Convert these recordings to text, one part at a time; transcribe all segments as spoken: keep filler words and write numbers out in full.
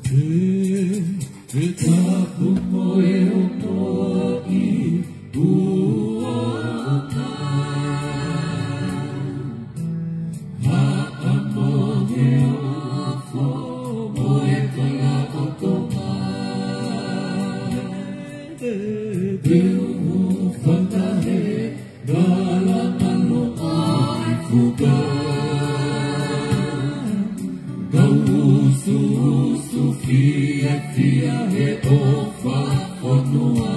He tapu mo e ongoʻi ʻoku ʻoka. Haʻamo he ofo mo e kalaʻokoʻa. Te u fakahe Kala malu ai fuka. Kau usuusu fiefia he ʻofa fonua.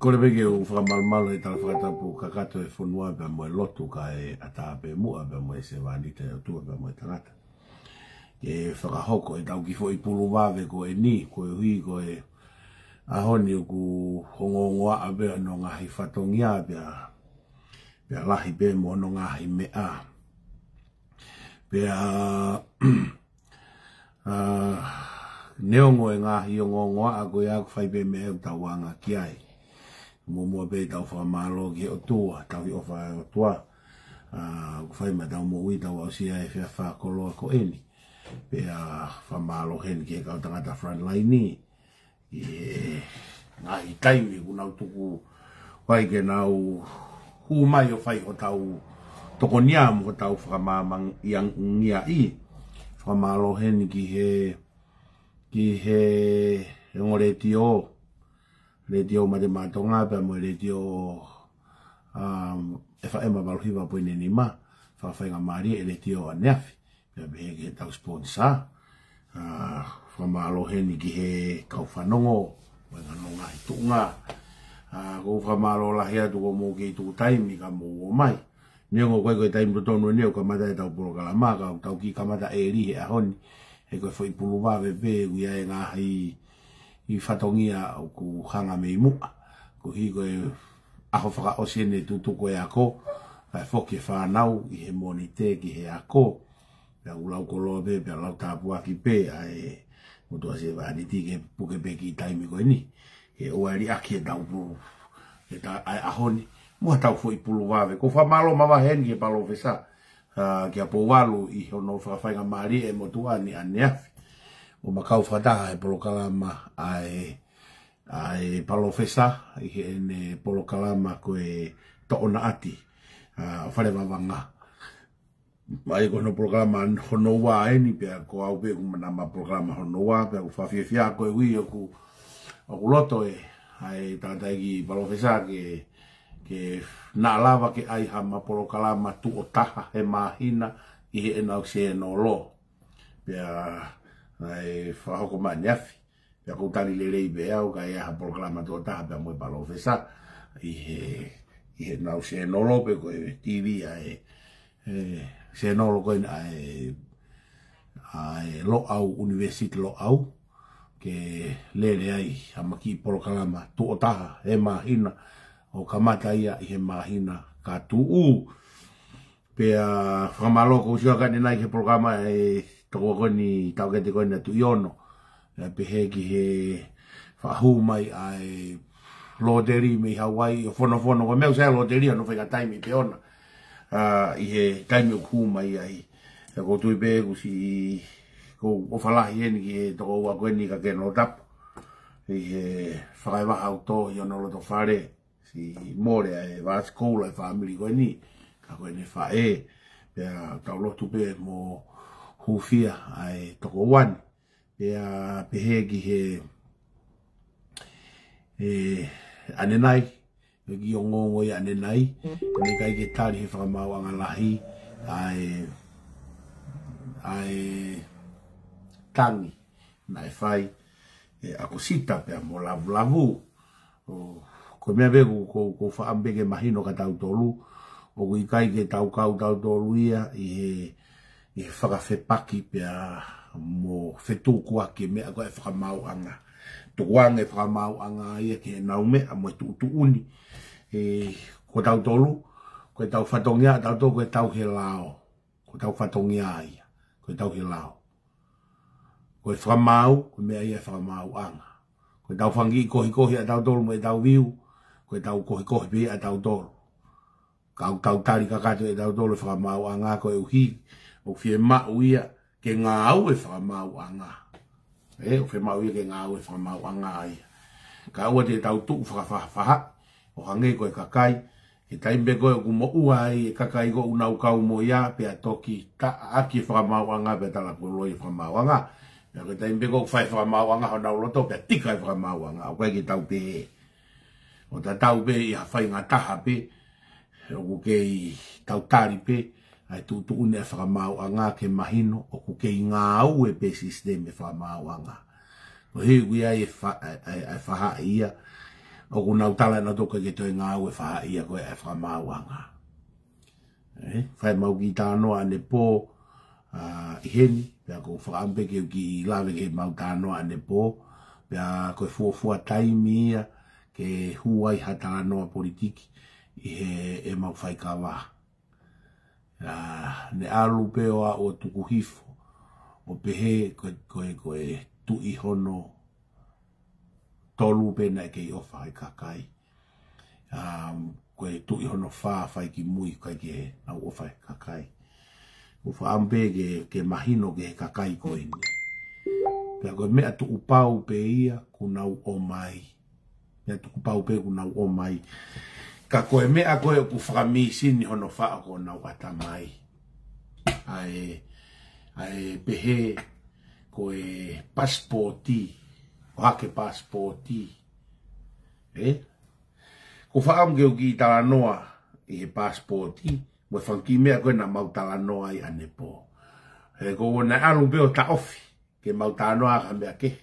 Kole pē ke u fakamalumalu he tala fakatapu kakato e fonua pea mo e lotu kae ʻatā pē muʻa pea mo e sevāniti ʻa e ʻOtua pea mo e tangata. ke fakahoko ʻetau kiʻi foʻi pulu vave ko eni, koeʻuhi ko e ʻaho ni ʻoku ongoongoaʻa pē hono ngaahi fatongia pea, pea lahi pē mo hono ngaahi meʻa. Pea, ʻa, neongo e ngaahi ongoongoaʻa ko ia ʻoku fai pē meʻa ʻoku tau anga ki ai. Muʻomuʻa pē tau fakamālō ki he ʻOtua, tauhi ʻofa ʻa e ʻOtua. ʻA, ʻoku fai maʻa ʻetau moʻui, tau aʻusia e efiafi fakakoloa ko eni. Pea fakamālō heni ki he kau tangata frontline ni, ʻi he ngaahi taimi ʻoku nau tuku ai ke nau hū mai ʻo fai hotau tokonia mo hotau fakamāmāngia ʻi. Fakamālō heni ki he, ki he ongo letiō, Letiō Mate Maʻa Tonga pea mo e letiō, um, FM valu hiva poini nima, fakafaingamālie e letiō ʻaneafi. Pea pehē ki heʻetau sponsor, ʻa, fakamālō heni ki he kau fanongo, mo e ngaahi tuʻunga. ʻA, ʻoku ou fakamālō lahi atu ko hoʻomou kei tuku taimi ka mou ō mai. Neongo ʻoku ʻikai ko e taimi totonu eni ʻo kamata ʻetau polokalama, ka ʻoku tau kiʻi kamata ʻeali he ʻaho ni, he ko e foʻi pulu vave pē, ʻoku ʻi ai e ngaahi, ʻi fatongia ʻoku hanga mei muʻa. Koeʻuhi ko e ʻaho fakaʻosi eni e tutuku e ako, kae foki e fānau ʻi he Mōnite ki he ako. Pea ʻoku lau koloa pē, pea lau tāpuaki pē, ʻa e motuʻa sevāniti ke puke pē kiʻi taimi ko eni. Ke ʻoua ʻe liʻaki ʻetau pulu, ʻetau, ʻa e ʻaho ni, mo ʻetau foʻi pulu vave. ʻOku ou fakamālō makehe heni ki he palōfesa, ʻa, kia Pouvalu ʻi hono fakafaingamālie e motuʻa ni ʻaneafi. ʻO ma kau fakataha he polokalama ʻa e, ʻa e palōfesa, ʻi heʻene polokalama ko e Toʻonaʻati, ʻa, Fale Vavanga. Mai ko hono polokalama hono ua eni pea ko au pē ʻoku ma nau maʻu polokalama hono ua, pea ʻoku fakafiefia koeʻuhi ʻoku, ʻoku loto e, ʻa e tangataʻeiki palōfesa ke, ke na lava ke ʻai haʻama polokalama tuʻo taha he māhina ʻi heʻenau sēnolo. Pea, ʻa e fakahoko mai ʻaneafi. Pea ʻoku ou tali lelei pē au ka ʻi ai ha polokalama tuʻo taha pea mo e palōfesa ʻi he, ʻi heʻenau sēnolo pe ko e TV ʻa e, e, sēnolo ko ena ʻa e, ʻa e Loʻau, University Loʻau, ke lele ai haʻama kiʻi polokalama tuʻo taha he māhina ʻo kamata ia ʻi he māhina ka tuʻu. Pea fakamālō ʻoku ou sio atu ʻanenai ki he polokalama e tokoua ko eni, taʻokete ko eni ʻa Tuʻiono. Pea pehē ki he fakahū mai ʻa e loteli mei Hawaii ʻo fonofono. Ko e meʻa ʻoku sai loteli ʻa hono faʻahinga taimi pē ʻona, ʻa, ʻi he taimi ʻoku hū mai ai. Pea ʻoku ou tui pē ʻoku siʻi, ʻoku ou ʻofa lahi heni ki he tokoua ko eni ka ke nō tapu. ʻI he fakaevaha ʻoku tō ʻi hono loto fale. Siʻi mole ʻa e vasi koula e fāmili ko eni, ka ko ʻene faʻē, pea tau lotu pē mo hūfia ʻa e tokoua ni, pea pehē ki he, e, ʻanenai, e kiʻi ongoongo ia ʻanenai, ʻoku ʻikai ke tali he fakamaauʻanga lahi, ʻa e, ʻa e tangi, naʻe fai, e, ʻa Kosita pea mo Lavulavu. ʻO, ko e meʻa pē ʻoku, ʻoku, ʻoku ou fakaʻamu pē ke mahino kia tautolu, ʻoku ʻikai ke tau kau tautolu ia ʻi he, ʻi he fakafepaki pea mo fetukuaki e meʻa ko e fakamaauʻanga. Tukuange fakamaauʻanga ia ke nau meʻa mo e tuʻutuʻuni. E, ko tautolu, ko ʻetau fatongia ʻatautolu ko e tauhi lao. Ko ʻetau fatongia ia, ko e tauhi lao. Ko e fakamaau, ko e meʻa ia e fakamaauʻanga. Ko ʻetau fanga kiʻi kohikohi ʻatautolu mo ʻetau view, ko ʻetau kohikohi pē ia ʻatautolu. Ka ʻoku tau tali kakato ʻe tautolu e fakamaauʻanga koeʻuhi ʻoku fiemaʻu ia ke ngāue fakamaauʻanga. E, ʻoku fiemaʻu ia ke ngāue fakamaauʻanga ia. Kae ʻoua te tau tuʻu fakafaʻafaʻa, ʻo hangē ko e kakai, he taimi pē ko ē ʻoku moʻua ai e kakai ko ē ʻoku nau kau mo ia, pea toki taʻaki e fakamaauʻanga, pea tala kuo loi e fakamaauʻanga. Pea ko e taimi pē ko ē ʻoku fai e fakamaauʻanga honau loto, pea tika e fakamaauʻanga, ʻoku ʻikai ke tau pehē. ʻO tatau pē ʻi ha faingataha pē, ʻoku kei tau tali pē ʻa e tuʻutuʻuni ʻa e fakamaauʻanga ke mahino ʻoku kei ngāue pē sisitemi e fakamaauʻanga. Koeʻuhi ʻoku ʻi ai e fa-, ʻa e, ʻa e, ʻa e faʻahi ia, ʻoku nau tala ʻe nautolu ʻoku ʻikai ke toe ngāue e faʻahi ia ko e ʻa e fakamaauʻanga. E, fai mau kiʻi talanoa ʻanepō, ʻI heni, pea ʻoku ou fakaʻamu pē ke u kiʻi lave ki he mau talanoa ʻanepō, pea ko e fuofua taimi ia ke hū ai ha talanoa politiki ʻi he ʻemau faikava. ʻA, ne ʻalu pē ʻo aʻu ʻo tuku hifo, ʻo pehē ko e, ko e, ko e tuʻi hono tolu pē naʻe kei ʻofa he kakai. ʻA, ko e tuʻi hono fā fai ki mui ʻikai ke nau ʻofa he kakai. ʻOku ou fakaʻamu pē ke, ke mahino ki he kakai ko eni. Pea ko e meʻa tuʻu pau pē ia kuo nau ʻomai. Meʻa tuʻu pau pē kuo nau ʻomai. Ka ko e meʻa ko ē ʻoku fakamīsini hono faʻo ko honau ʻatamai. ʻA e, ʻa e pehē ko e pasipoti, ʻohake pasipoti. ʻE? ʻOku ou fakaʻamu ke u kiʻi talanoa ʻi he pasipoti, mo e fanga kiʻi meʻa ko ē naʻa mau talanoa ai ʻanepō. He ko ʻene ʻalu pē ʻo taʻofi ke mau talanoa ʻaki ha meʻa kehe.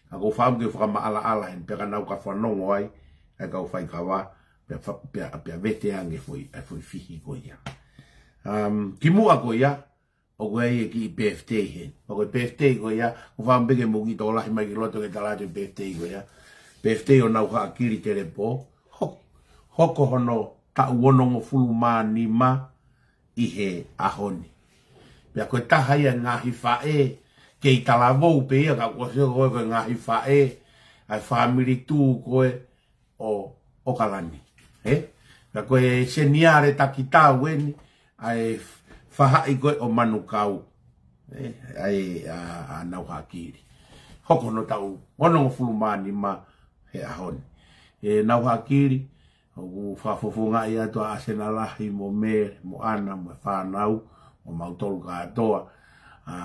Ka ʻoku ou fakaʻamu ke u fakamaʻalaʻala heni, pea ka nau ka fanongo ai ʻa e kau faikava, pea fa-, pea, pea vete ange foʻi, ʻa e foʻi fihi ko ia. Um, kimuʻa ko ia, ʻoku ʻi ai e kiʻi birthday heni. Pea ko e birthday ko ia, ʻoku ou fakaʻamu pē ke mou kiʻi tokolahi mai ki loto ke tala atu e birthday ko ia. Birthday ʻo Nauhaʻakili Telepō, ho-, hoko hono taʻu onongofulu mā nima ʻi he ʻaho ni. Pea ko e taha ia e ngaahi faʻē, kei talavou pē ia ka ʻoku ʻosi ko e, ko e ngaahi faʻē ʻa e fāmili tū ko ē ʻo ʻAokalani. ʻE? Pea ko e seniale takitau eni ʻa e fahaʻi ko ē ʻo Manukau. ʻE? ʻA e, ʻa, ʻa Nauhaʻakili. Hoko hono taʻu onongofulu mā nima he ʻaho ni. ʻE Nauhaʻakili, ʻoku ou fakafofongaʻi atu ʻa ʻAsena Lahi mo Mele, mo ʻAna, mo e fānau, mo mautolu kātoa, ʻa,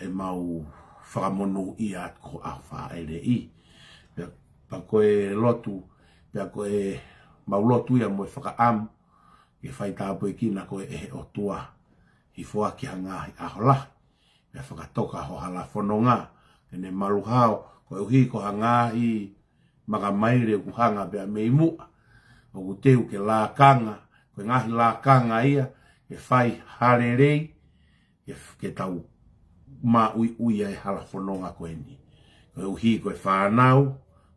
ʻemau fakamonūʻia atu ko e ʻaho fāʻeleʻi. Pea, pea ko e lotu, pea ko ʻemau lotu ia mo e fakaʻamu ke fai tāpuekina koe ʻe he ʻOtua, hifo ʻaki ha ngaahi ʻaho lahi, pea fakatoka ho hala fononga, ke ne malu hao, koeʻuhi ko ha ngaahi makamaile ʻoku hanga pea mei muʻa, ʻoku teu ke lakanga, ko e ngaahi lakanga ia, ke fai ha lelei, ke, ke tau maʻuiʻui ʻa e hala fononga ko eni. Koeʻuhi ko e fānau,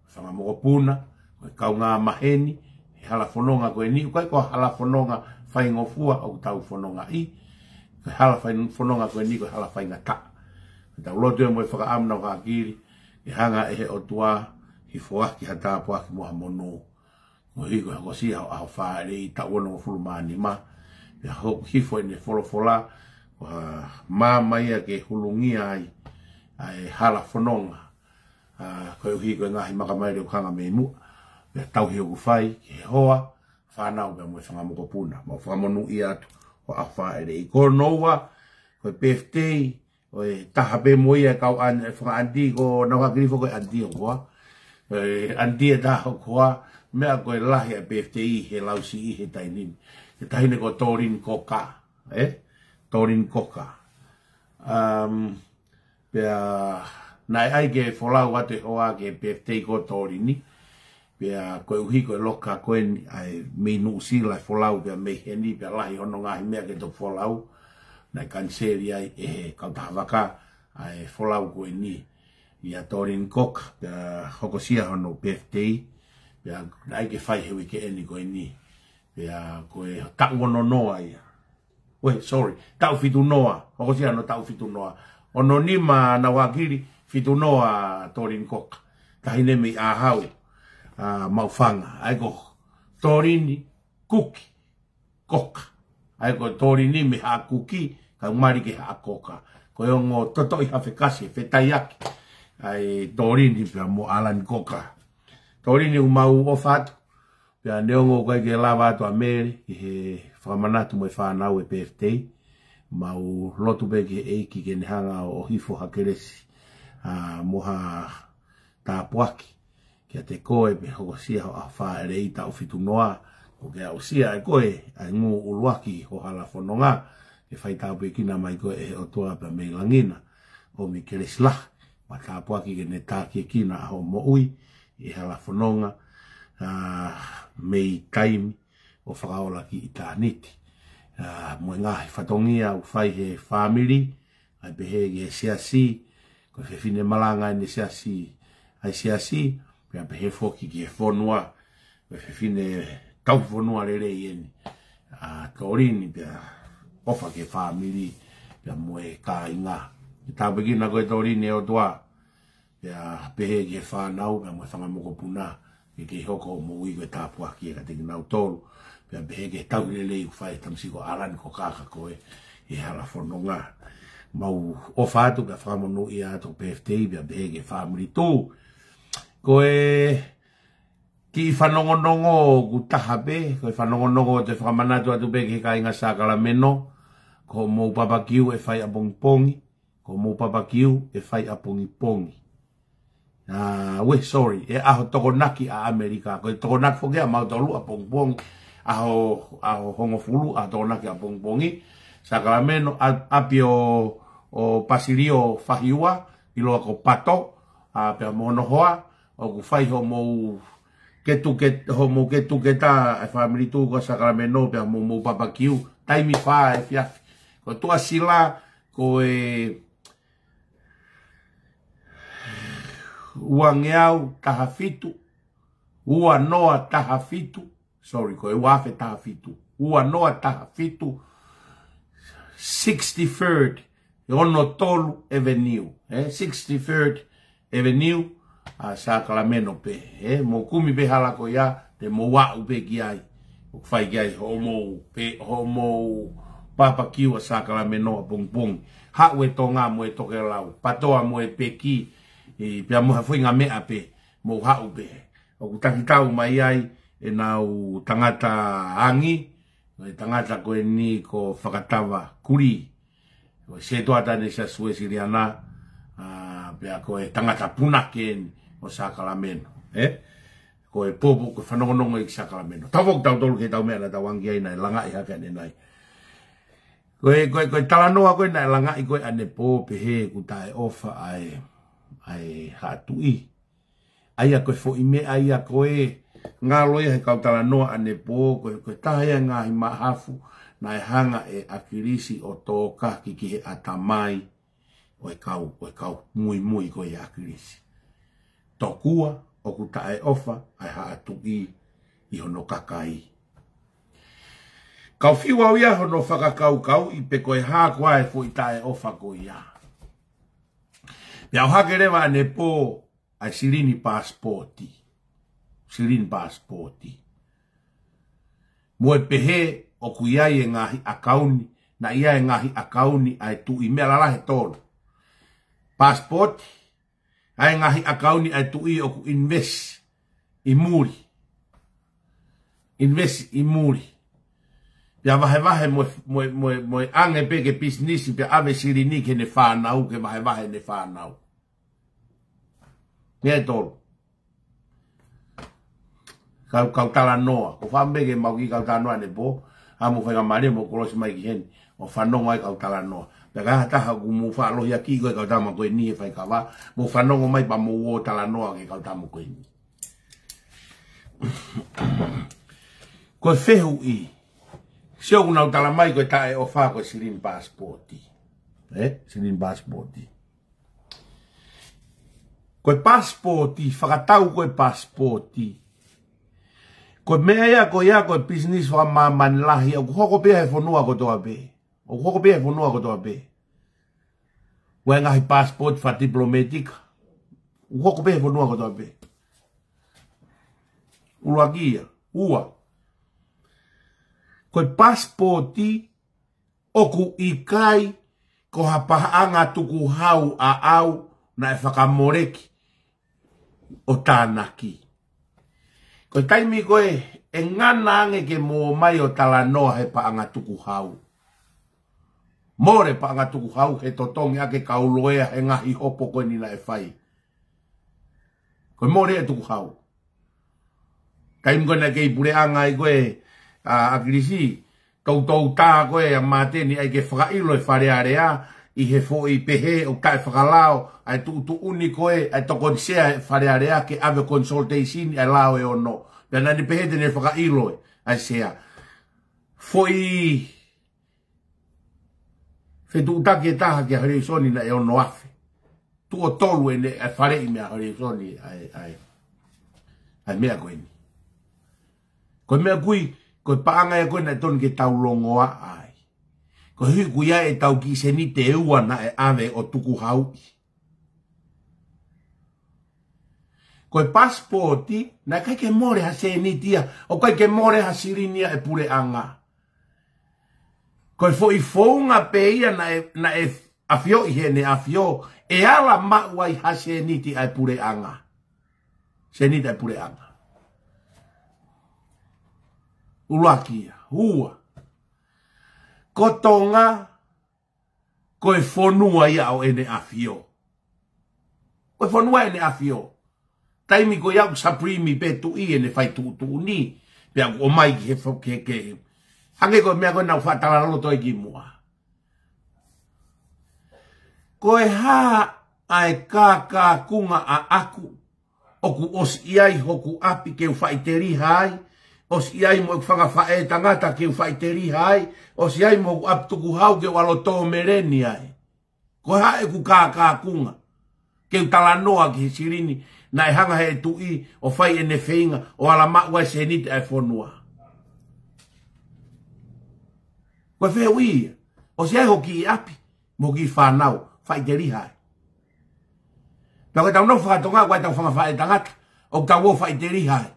fanga mokopuna, ko e kaungā maheni, he hala fononga ko eni, ʻoku ʻikai ko e hala fononga faingofua ʻoku tau fonongaʻi, ko e hala fai-, fononga ko eni ko e hala faingataʻa. Ke tau lotu ia mo e fakaʻamu Nauhaʻakili, ke hanga ʻe he ʻOtua, hifo ʻaki ha tāpuaki mo ha monū. Koeʻuhi ko e hokosia ho ʻaho fāʻeleʻi taʻu onongofulu mā nima, pea hoko hifo ʻene folofola, ko ha maama ia ke hulungia ai ʻa e hala fononga, ʻa, koeʻuhi ko e ngaahi makamaile ʻoku hanga mei muʻa, pea tauhi ʻoku fai ki he hoa, fānau pea mo e fanga mokopuna, mau fakamonūʻia atu ho ʻaho fāʻeleʻi. Ko hono ua, ko e birthday ʻo e taha pē mo ia e kau ʻan-, e fanga ʻanti, ko Nauhaʻakili foki ko e ʻanti hokoa. E ʻanti ʻe taha hokoa, meʻa ko e lahi ʻa e birthday he lausiʻi he taimi ni. Ko e taʻahine ko Tolini Koka, ʻe? Tolini Koka. Um, pea naʻe ʻai ke folau atu e hoa ki he birthday ko Tolini. Pea koeʻuhi ko e loka ko eni ʻa e mei Nuʻu Sila e folau pea mei heni pea lahi hono ngaahi meʻa ke toki folau. Naʻe kaniseli ai ʻe he kautaha vaka ʻa e folau ko eni ʻia Tolini Koka, pea hokosia hono birthday, pea naʻe ʻai ke fai he uike eni ko eni. Pea ko e taʻu ono noa ia. Ue, sorry, taʻu fitu noa, hokosia hono taʻu fitu noa. Ono nima Nauhaʻakili, fitu noa Tolini Koka. Taʻahine mei ʻAhau, ʻa, Maʻufanga. ʻA ia ko Tolini Kuki Koka. ʻA ia ko Tolini mei Haʻakuki, kae mali ki Haʻakoka. Ko e ongo totoʻi hafekasi, fetaiaki ʻa e Tolini pea mo ʻAlani Koka. Tolini, ʻoku mau ʻofa atu. Pea neongo ʻoku ʻikai ke lava atu ʻa Mele ki he fakamanatu mo e fānau e birthday, mau lotu pē ki he ʻEiki ke ne hanga ʻo hifo ha kelesi, ʻa, mo ha tāpuaki kiate koe pea hokosia ho ʻaho fāʻeleʻi taʻu fitu noa, ʻo ke aʻusia ʻe koe ʻa e ngū ʻuluaki ho hala fononga, ke fai tāpuekina mai koe ʻe he ʻOtua pea mei langi na, ʻomi kelesi lahi mo e tāpuaki ke ne tākiekina ʻa hoʻo moʻui ʻi he hala fononga, ʻa, mei taimi ʻo fakaola ki ʻitāniti. ʻA, mo e ngaahi fatongia ʻoku fai he fāmili, ʻa e pehē ki he siasi, ko e fefine malanga ʻene siasi, ʻa e siasi, pea pehē foki ki he fonua, ko e fefine tauhi fonua lelei eni, ʻa Tolini, pea ʻofa ki he fāmili, pea mo e kāinga. Ke tāpuekina koe Tolini ʻe he ʻOtua, pea pehē ki he fānau, pea mo e fanga mokopuna, ke kei hoko ʻo moʻui ko e tāpuaki ʻiate kinautolu, pea pehē ki he tauhi lelei ʻoku fai ʻe he tamasiʻi ko ʻAlani ko Kaka ko ē, ʻi he hala fononga. Mau ʻofa atu, pea fakamonūʻia atu, birthday, pea pehē ki he fāmili tū. Ko e kiʻi fanongonongo ʻoku taha pē, ko e fanongonongo ʻoku te fakamanatu atu pē ki he kāinga Sākalameno, ko hoʻomou papakiu ʻe fai ʻapongipongi, ko hoʻomou papakiu ʻe fai ʻapongipongi. ʻA, ʻuē, sorry, ʻe ʻaho Tokonaki ʻa ʻAmelika. Ko e Tokonaki foki ʻa mautolu ʻapongipongi, ʻaho, ʻaho hongofulu ʻaho Tokonaki ʻapongipongi. Sākalameno, ʻa, ʻapi ʻo, ʻo Pasilio Fahiua, ʻiloa ko Pato, ʻa, pea mo hono hoa, ʻoku fai hoʻomou ketuke-, hoʻomou ketuketa ʻa e fāmili tū ko Sākalameno, pea mo hoʻomou papakiu, taimi fā efiafi. Ko Tuʻasila, ko e uangeau taha fitu, ua noa taha fitu, sorry, ko e ua afe taha fitu, ua noa taha fitu, sixty-third, ono tolu Avenue, eh, sixty-third Avenue, ʻa Sākalameno pē, eh, mou kumi pē hala ko ia, te mou aʻu pē ki ai, ʻoku fai ki ai hoʻomou, pē, hoʻomou papakiu ʻa Sākalameno ʻapongipongi. Haʻu e Tonga mo e tokelau, Patoa mo e peki, ē, pea mo ha foʻi ngaahi meʻa pē, mou haʻu pē. ʻOku takitau mai ai ʻenau tangata angi, ʻo e tangata ko eni ko Fakatava Kuli, ko e sētuata ʻeni Siasi Uēsiliana, ʻa, pea ko e tangata punake eni ʻo Sākalameno, eh? Ko e popo, ko e fanongonongo ʻi Sākalameno. Tau foki tautolu ki heʻetau meʻa naʻa tau angi ai naʻe langaʻi hake ʻanenai. Ko e, ko e, ko e talanoa ko ē naʻe langaʻi ko ē ʻanepō pehē ʻoku taʻeʻofa ʻa e, ʻa e Haʻa Tuʻi. ʻA ia ko e foʻi meʻa ia ko ē, ngalo ia he kau talanoa ʻanepō, ko e, ko e taha ia e ngaahi mahafu, naʻe hanga ʻe ʻAkilisi ʻo tōkaki ki he ʻatamai ʻo e kau, ʻo e kau muimui ko ia ʻa ʻAkilisi. Tokua ʻoku taʻeʻofa ʻa e Haʻa Tuʻi ʻi hono kakai. Kau fiu au ia hono fakakaukauʻi pe ko e hā koā e foʻi taʻeʻofa ko ia. Pea ʻohake leva ʻanepō ʻa e silini pasipoti. Silini pasipoti. Mo e pehē ʻoku ʻi ai e ngaahi ʻakauni, naʻe ʻi ai e ngaahi ʻakauni ʻa e tuʻi, meʻa lalahi ʻe tolu. Pasipoti, ʻa e ngaahi ʻakauni ʻa e tuʻi ʻoku invest ʻi muli. Invest ʻi muli. Pea vahevahe mo e, mo e, mo e, mo e ʻange pē ke pisinisi pea ʻave silini ki heʻene fānau, ke vahevahe ʻene fānau. Meʻa ʻe tolu. Kau, kau talanoa. Ko e fā meʻa ke mau kiʻi kau talanoa ʻanepō, ʻa mou faingamālie mou kolosi mai ki heni ʻo fanongo ai kau talanoa. Pea ka ʻi ai ha taha ʻoku mou faʻa lohiakiʻi ko e kau tama ko eni he faikava, mou fanongo mai pea mou ō talanoa ki he kau tama ko eni. Ko e fehuʻi, sio ʻoku nau tala mai ko e taʻeʻofa ko e silini pasipoti. Eh? Silini pasipoti. Ko e pasipoti, fakatau ko e pasipoti, ko e meʻa ia ko ia ko e pisinisi fakamāmani lahi, ʻoku hoko pē ia he fonua kotoa pē. ʻOku hoko pē ia he fonua kotoa pē. ʻOku ʻi ai e ngaahi pasipoti fakatipilometika. ʻOku hoko pē ia he fonua kotoa pē. ʻUluaki ia. Ua. Ko e pasipoti ʻoku ʻikai ko ha paʻanga tukuhau ʻaʻau naʻe fakamoleki ʻo tānaki. Ko e taimi ko ē ʻe ngana ange ke mou ō mai ʻo talanoa he paʻanga tukuhau. Mole paʻanga tukuhau he totongi ʻa e kau loea he ngaahi hopo ko eni naʻe fai. Ko e mole e tukuhau. Taimi ko ē naʻe kei puleʻanga ai ko ē ʻa ʻAkilisi, toutou tā ko ē ʻa Māteni ʻai ke fakaʻilo e Fale Alea, ʻi he foʻi pehē ʻoku taʻefakalao ʻa e tuʻutuʻuni ko ē ʻa e tokoni sea e Fale Alea ke ʻave consultation ʻa e lao ʻe ono. Pea naʻa ne pehē te ne fakaʻilo ʻa e sea. Foʻi Fetuʻutaki ʻe taha kia Haleisoni naʻe ono afe. Tuʻo tolu ʻene ʻa e faleʻi meia Haleisoni ʻa e, ʻa e, ʻa e meʻa ko eni. Ko e meʻa ʻoku ui, ko e paʻanga ia ko ē naʻe tonu ke tau longoaʻa ai. Koeʻuhi ʻoku ʻi ai ʻetau kiʻi seniti ʻe ua naʻe ʻave ʻo tukuhauʻi. Ko e paasipooti, naʻe ʻikai ke mole ha seniti ia, ʻoku ʻikai ke mole ha silini ia ʻa e puleʻanga. Ko e foʻi founga pē ia naʻe, naʻe ʻafioʻi heʻene ʻafio, ʻe ala maʻu ai ha seniti ʻa e puleʻanga. Seniti ʻa e puleʻanga. ʻUluaki ia, ua. Ko Tonga, ko e fonua ia ʻo ʻene ʻafio. Ko e fonua ʻene ʻafio. Taimi ko ia ʻoku supreme pē tuʻi ʻene fai tuʻutuʻuni. Pea ʻoku ʻomai ki he fo-, ke, ke. Hangē ko e meʻa ko ē naʻa ku faʻa talaloto ai kimuʻa. Ko e hā ʻa e kākākunga ʻaʻaku ʻoku ʻosi ʻi ai hoku ʻapi ke u faʻiteliha ai, ʻosi ʻi ai mo ʻeku fanga faʻētangata ke u faʻiteliha ai, ʻosi ʻi ai mo hoku ʻapi tukuhau ke u ʻalu ʻo tō meleni ai. Ko e hā ʻeku kākākunga ke u talanoa ki he silini naʻe hanga he tuʻi ʻo fai ʻene feinga ʻo ala maʻu ai seniti ʻa e fonua. Ko e fehuʻi ia, ʻosi ʻi ai hoku kiʻi ʻapi mo hoku kiʻi fānau, faʻiteliha ai. Pea ko ʻetau nofo faka-Tonga, ko ʻetau fanga faʻētangata, ʻoku tau ō faʻiteliha ai.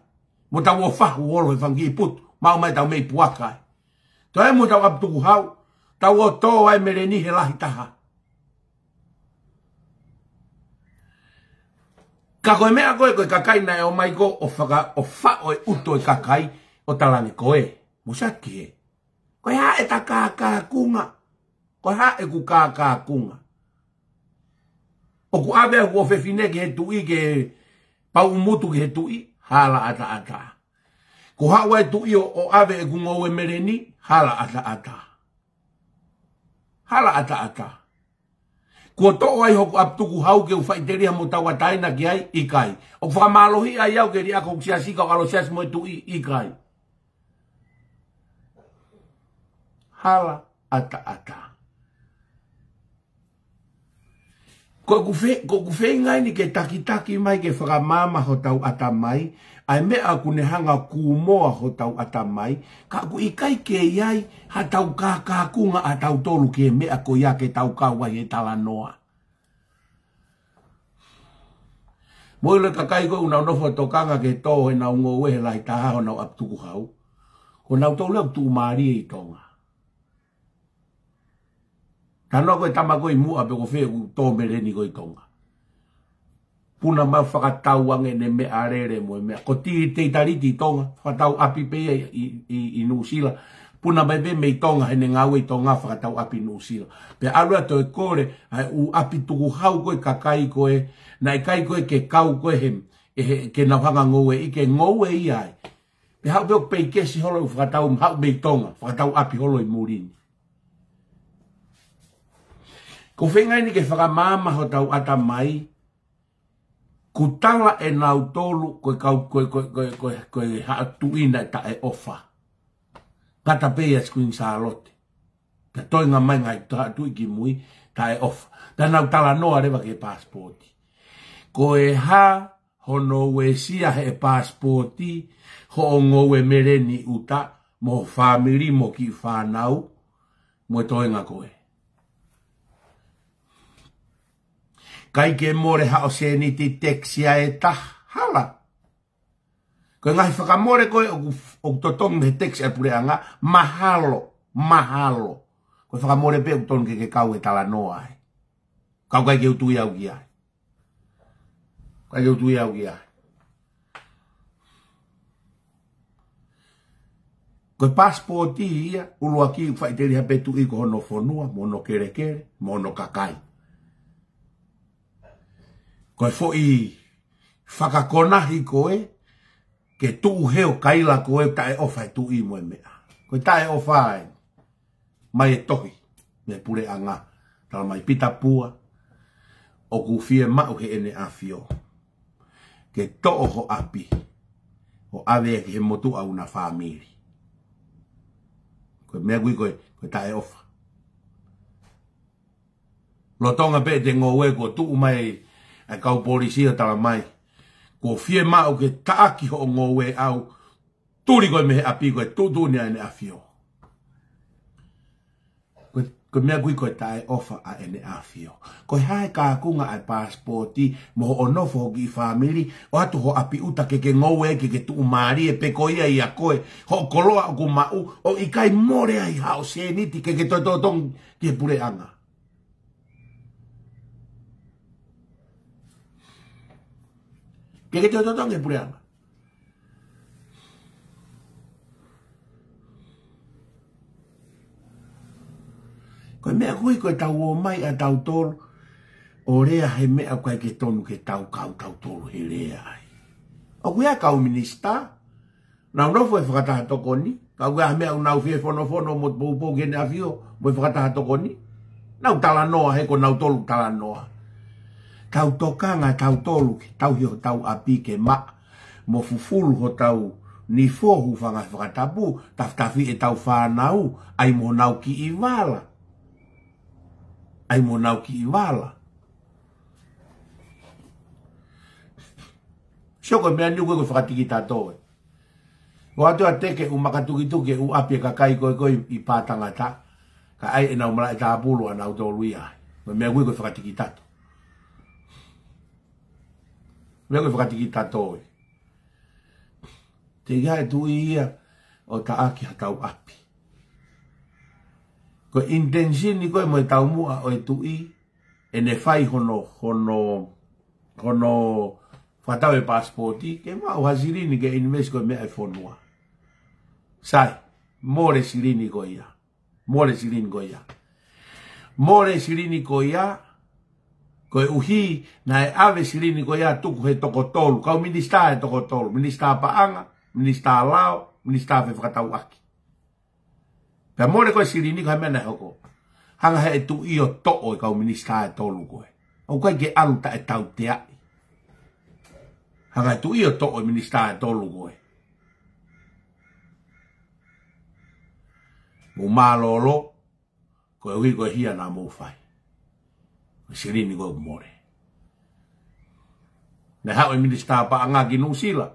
Mo tau ō fahu holo he fanga kiʻi putu, maʻu mai ʻetau meʻi puaka ai. Toe mo ʻetau ʻapi tukuhau, tau ō tō ai meleni he lahi taha. Ka ko e meʻa ko ē, ko e kakai naʻe ō mai ko ē ʻo faka-, ʻo faʻo e ʻuto e kakai ʻo talaange ko ē, mo saki he. Ko e hā ʻeta kākākunga. Ko e hā ʻeku kākākunga. ʻOku ʻave ʻeku ʻofefine ki he tuʻi ke pau ʻumutu ki he tuʻi, hala ʻataʻatā. Ko haʻu ʻa e tuʻi ʻo, ʻo ʻave ʻeku ngoue meleni, hala ʻataʻatā. Hala ʻataʻatā. Kuo toʻo ai hoku ʻapi tukuhau ke u faʻiteliha mo tauʻatāina ki ai, ʻikai. ʻOku fakamālohiʻi ai au ke liʻaki hoku siasi ka u ʻalu ʻo siasi mo e tuʻi, ʻikai. Hala ʻataʻatā. Ko ʻeku fe-, ko ʻeku feinga eni ke takitaki mai ke fakamaama hotau ʻatamai, ʻa e meʻa ʻoku ne hanga ʻo kūmoa hotau ʻatamai, ka ʻoku ʻikai ke ʻi ai haʻatau kākākunga ʻatautolu ki he meʻa ko ia ke tau kau ai he talanoa. Mo e ʻilo e kakai ko ē ʻoku nau nofo tokanga ke tō ʻenau ngoue he lahi taha honau ʻapi tukuhau, ko nautolu ʻoku tuʻumālie ʻi Tonga. Talanoa ko e tama ko ē ʻi muʻa pe ko fē ʻoku tō meleni ko ē ʻi Tonga. Puna mai ʻo fakatau ange ʻene meʻalele mo e meʻa. Ko e teitaliti ʻi Tonga, fakatau ʻapi pē ia ʻi, ʻi, ʻi Nuʻusila. Puna mai pē mei Tonga heʻene ngāue ʻi Tonga, fakatau ʻapi ʻi Nuʻusila. Pea ʻalu atu ʻo kole ʻa e ʻū ʻapi tukuhau ko ē ʻa e kakai ko ē, naʻe ʻikai ko ē ke kau ko ē he, ʻe he, ke nau hanga ʻo ngoueʻi, ke ngoue ia ai. Pea haʻu pē ʻo pei kesi holo ʻo fakatau, haʻu mei Tonga, fakatau ʻapi holo ʻi muli ni. Ko e feinga eni ke fakamaama hotau ʻatamai, ʻoku tala ʻe nautolu ko e kau, ko e, ko e, ko e, ko e, ko e haʻa tuʻi naʻe taʻeʻofa. Ngata pē ʻia Queen Sālote. Pea toenga mai ngaahi haʻa tuʻi kimui, taʻeʻofa. Pea nau talanoa leva ki he paasipooti. Ko e hā hono uesia he paasipooti hoʻo ngoue meleni ʻi ʻuta, mo ho fāmili, mo e kiʻi fānau, mo e toenga ko ē. ʻIkai ke mole haʻo sēniti tax ia ʻe taha, hala. Ko e ngaahi fakamole ko ē ʻoku, ʻoku totongi he tax ʻa e puleʻanga, mahalo, mahalo. Ko e fakamole pē ʻoku tonu ke ke kau he talanoa ai. Ka ʻoku ʻikai ke u tui au ki ai. ʻIkai ke u tui au ki ai. Ko e paasipooti ia, ʻuluaki ʻoku faʻiteliha pē tuʻi ko hono fonua, mo hono kelekele, mo hono kakai. Ko e foʻi fakakonahi ko ē, ke tuʻu hē ʻo kaila ko ē taʻeʻofa e tuʻi mo e meʻa. Ko e taʻeʻofa ē. Mai e tohi, mei he puleʻanga, tala mai Pita Pua, ʻoku fiemaʻu heʻene ʻafio ke toʻo ho ʻapi, ʻo ʻave ia ki he motuʻa ʻuna fāmili. Ko e meʻa ʻoku ui ko e, ko e taʻeʻofa. Lolotonga pē ʻete ngoue kuo tuʻu mai ʻa e kau polisi ʻo tala mai, kuo fiemaʻu ke taʻaki hoʻo ngoue ʻau, tuli koe mei he ʻapi ko e tuʻutuʻuni ʻa ʻEne ʻAfio. Ko, ko e meʻa kui ko e taʻeʻofa ʻa ʻEne ʻAfio. Ko e hā e kākunga ʻa e passport mo hoʻo nofo ho kiʻi fāmili, ʻo ʻatu ho ʻapi ʻuta ke ke ngoue ke ke tuʻumālie pē ko ia ʻia koe, hoʻo koloa ʻoku maʻu, ʻo ʻikai mole ai haʻo sēniti ke ke toe totongi ki he puleʻanga. Ke ke toe totongi ki he puleʻanga. Ko e meʻa kui ko e tau ō mai ʻa tautolu ʻo lea he meʻa ʻoku ʻikai ke tonu ke tau kau tautolu he lea ai. ʻOku ʻi ai e kau minisitā, nau nofo he fakataha tokoni, ka ʻoku ʻi ai ha meʻa ʻoku nau fie fonofono mo poupou ki heʻene ʻafio mo e fakataha tokoni. Nau talanoa he ko nautolu talanoa. Tau tokanga tautolu ke tauhi hotau ʻapi ke maʻa mo fufulu hotau nifo, hūfanga he fakatapu, tafitafi ʻetau fānau, ʻai mo honau kiʻi vala. ʻAi mo honau kiʻi vala. Sio ko e meʻa ni ʻoku ʻikai ko e fakatikitato ē. ʻOatu ʻa e teke ʻū makatukituki ʻū ʻapi ʻa e kakai ko ē ko ē ʻi pā tangata, kae ʻai ʻenau malaʻe tāpulu ʻanautolu ia. Ko e meʻa ʻoku ʻikai ko e fakatikitato. Meʻa ʻoku ʻikai ko e fakatikitato ē. Teʻeki ai e tuʻi ia ʻo taʻaki hotau ʻapi. Ko e intention ni ko ē mo e taumuʻa ʻo e tuʻi, ʻene fai hono, hono, hono fakatau e passport, ke maʻu ha silini ke invest ko e meʻa ʻa e fonua. Sai, mole silini ko ia. Mole silini ko ia. Mole silini ko ia, koeʻuhi naʻe ʻave silini ko ia tuku he toko tolu. Kau minisitā ʻe toko tolu. Minisitā Paʻanga, Minisitā Lao, Minisitā Fefakatauʻaki. Pea mole ko e silini ko e meʻa naʻe hoko. Hanga he tuʻi ʻo toʻo e kau minisitā ʻe tolu ko ē. ʻOku ʻikai ke ʻalu taʻetauteaʻi. Hanga he tuʻi ʻo toʻo e minisitā ʻe tolu ko ē. Mou mālōlō, koeʻuhi ko e hia naʻa mou fai. Ko e silini ko ē ʻoku mole. Naʻe haʻu e Minisitā Paʻanga ki Nuʻusila,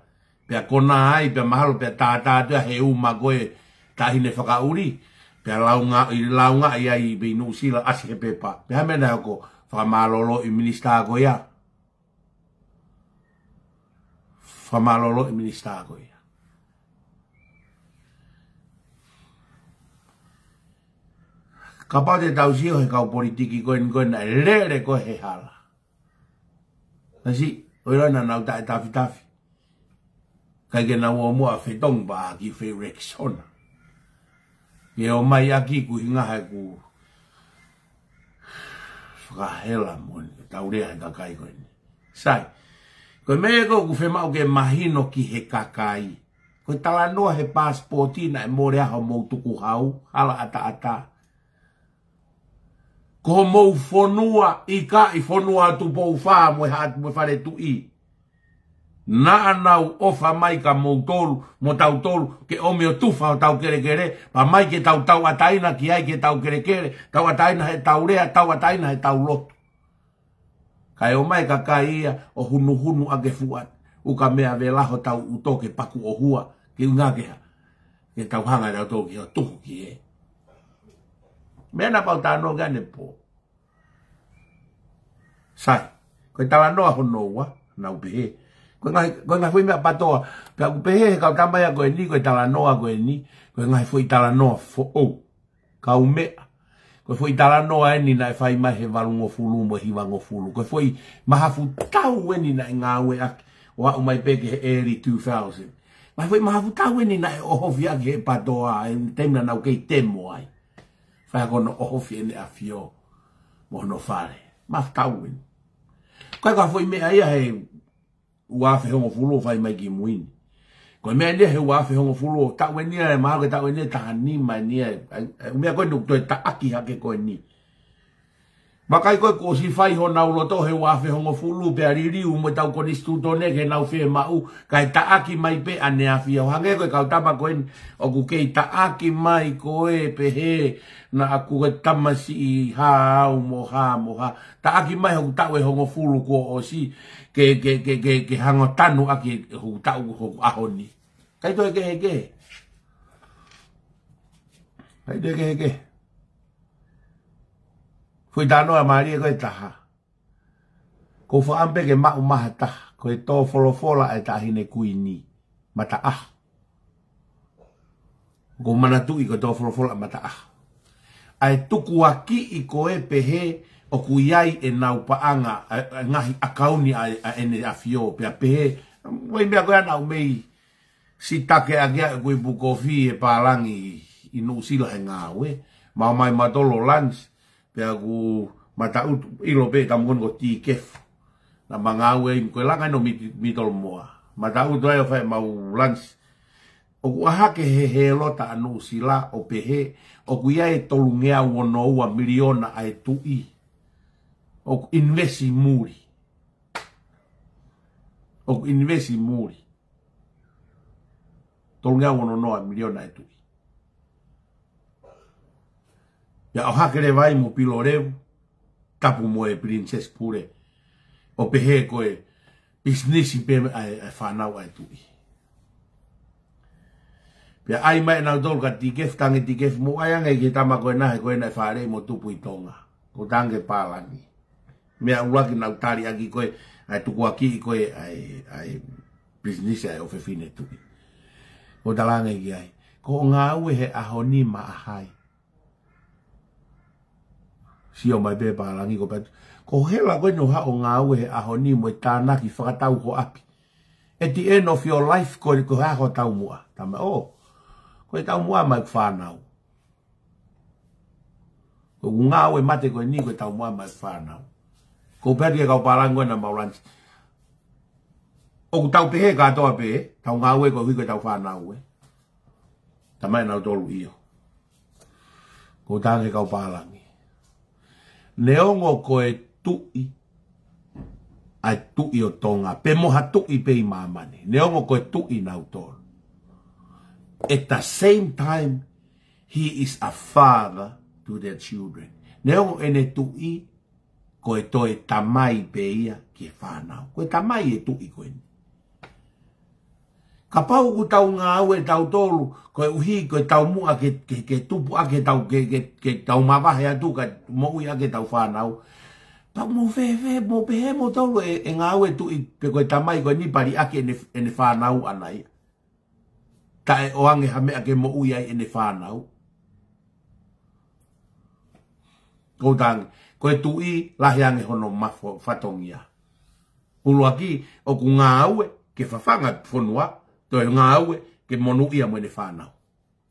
pea konā ai, pea mahalo, pea tātā atu ia he uma ko e taʻahine fakaʻuli, pea launga, ʻi launga ʻi ai pē ʻi Nuʻusila, ʻasi he pepa. Pea hā e meʻa naʻe hoko? Fakamālōlō e minisitā ko ia. Fakamālōlō e minisitā ko ia. Kapau te tau sio he kau politiki ko eni ko ē naʻe lele ko ē he hala. Kasi, ʻoua naʻa nau taʻetafitafi. ʻIkai ke nau ō muʻa fetongi pē ki he Rexona. Ke ō mai ʻaki kuo hinga he ku fakahela mo eni, tau lea he kakai ko eni. Sai, ko e meʻa ko ē ʻoku fiemaʻu ke mahino ki he kakai. Ko e talanoa he passport naʻe mole ai hoʻomou tukuhau, hala ʻataʻatā. Ko homou fonua, ʻikai fonua Tupou Fā mo e Haʻa, mo e Fale Tuʻi. Naʻa nau ʻofa mai kia moutolu, mo tautolu, ke ʻomi ʻo tufa hotau kelekele, pea mai ke tau tauʻatāina ki ai ke tau kelekele, tauʻatāina he tau lea, tauʻatāina he tau lotu. Kae ō mai e kakai ia ʻo hunuhunu ʻaki e fuʻu ukamea vela hotau ʻuto ke paku ʻo hua, ke ʻuhinga ke hā? Ke tau hanga ʻe tautolu ki hoʻo tuhu ki he. Meʻa naʻa pau talanoa ki ai ʻanepō. Sai, ko e talanoa hono ua, naʻa ku pehē. Ko e ngaahi, ko e ngaahi foʻi meʻa PTOA, pea ʻoku pehē he kau tama ia ko eni, ko e talanoa ko eni, ko e ngaahi foʻi talanoa foʻou. Kaumeʻa. Ko e foʻi talanoa eni naʻe fai mai he valungofulu mo e hivangofulu. Ko e foʻi mahafu tau eni naʻe ngāueʻaki ʻo aʻu mai pē ki he early two thousand. Ngaahi foʻi mahafu tau eni naʻe ʻohofi ʻaki he PTOA, he taimi naʻa nau kei temo ai. Fai ko hono ʻohofi ʻEne ʻAfio mo hono fale. Mahafu tau eni. Ko e ngaahi foʻi meʻa ia he ua afe hongofulu ʻo fai mai ki mui ni. Ko e meʻa eni he ua afe hongofulu ʻo taʻu eni ia, ʻe mahalo ko e taʻu eni ia taha nima eni ia, ʻa e, ʻa e meʻa ko eni ʻoku toe taʻaki hake ko eni. Vakai ko ē kuo ʻosi fai honau loto he ua afe hongofulu pea liliu mo ʻetau konisitūtone ke nau fiemaʻu, kae taʻaki mai pē ʻaneafi ia. ʻO hangē ko e kau tama ko eni ʻoku kei taʻaki mai ko ē pehē naʻa ku ko e tamasiʻi hā au mo hā mo hā. Taʻaki mai hoku taʻu ʻe hongofulu kuo ʻosi ke, ke, ke, ke, ke hanga ʻo tanu ʻaki hoku taʻu hoku ʻaho ni. ʻIkai toe kehekehe. ʻIkai toe kehekehe. Foʻi talanoa mālie ko ē ʻe taha. Ko u fakaʻamu pē ke maʻu mai ha taha, ko e tō folofola ʻa e Taʻahine Kuini, Mataʻaho. Ko u manatuʻi ko e tō folofola ʻa Mataʻaho. ʻA e tukuakiʻi ko ē pehē ʻoku ʻi ai ʻenau paʻanga, ʻa, ʻa e ngaahi ʻakauni ʻa, ʻa ʻEne ʻAfio, pea pehē, ʻa e meʻa ko ē naʻa ku mei sitake ʻaki ʻa ʻeku ipu kofi he pālangi ʻi Nuʻusila he ngāue. Ma ō mai mautolu ʻo lunch, pea ʻoku ma taʻutu, ʻilo pē ʻe tamu ko eni ko Tikefu. Naʻa ma ngāue ai ko e langa ʻi Nuʻu Miti-, Mitolomoa. Ma taʻutu ai ʻo fai ʻemau lunch. ʻOku ʻā hake he Hēlota ʻa Nuʻusila ʻo pehē, ʻoku ʻi ai e tolungeau ono ua miliona ʻa e tuʻi ʻoku invest muli. ʻOku invest muli. Tolungeau ono noa miliona e tuʻi. Pea ʻohake leva ai mo Pilolevu, tapu mo e Princess Pule, ʻo pehē ko e pisinisi pē ʻa e, ʻa e fānau ʻa e tuʻi. Pea ʻai mai ʻenautolu kia Tikefu, tangi Tikefu mo ʻai ange ki he tama ko ena he ko ena ʻe fālei mo tupu ʻi Tonga. Ko u tangi pālangi. Meʻa ʻuluaki naʻa ku tali ʻaki ko ē, ʻa e tukuakiʻi ko ē, ʻa e, ʻa e pisinisi ʻa e ʻofefine tuʻi. Ko u talaange ki ai, ko hoʻo ngāue he ʻaho ni maʻa hai? Sio mai pē pālangi ko patu. Ko hela ko ē naʻa ku haʻu ʻo ngāue he ʻaho ni mo e tānaki fakatau ho ʻapi. At the end of your life, ko e, ko e hā ho taumuʻa? Tama, ʻō, ko e taumuʻa maʻa ʻeku fānau. Ko ʻeku ngāue mate ko eni ko e taumuʻa maʻa ʻeku fānau. Ko u pehē ki he kau pālangi ko ena ʻi he lunch, ʻoku tau pehē kātoa pē, tau ngāue koeʻuhi ko ʻetau fānau ē? Tama ʻenautolu ʻio. Ko u tangi kau pālangi. Neongo ko e tuʻi, ʻa e tuʻi ʻo Tonga, pe mo ha tuʻi pē ʻi māmani. Neongo ko e tuʻi nautolu. At the same time, he is a father to their children. Neongo ʻene tuʻi, ko e toe tamai pē ia ki he fānau. Ko e tamai e tuʻi ko eni. Kapau ʻoku tau ngāue tautolu, koeʻuhi ko e taumuʻa ke, ke, ke tupu ʻaki ʻetau, ke, ke, ke tau mavahe atu kae moʻui ʻaki ʻetau fānau. Pea mou fēfē, mou pehē moutolu ʻe, ʻe ngāue tuʻi pe ko e tamai ko eni pea liʻaki ʻene, ʻene fānau ʻana ia. Taʻe ʻoange ha meʻa ke moʻui ai ʻene fānau. Ko u tangi, ko e tuʻi lahi ange hono mafo-, fatongia. ʻUluaki, ʻoku ngāue ke fafanga fonua, toe ngāue ke monūʻia mo ʻene fānau.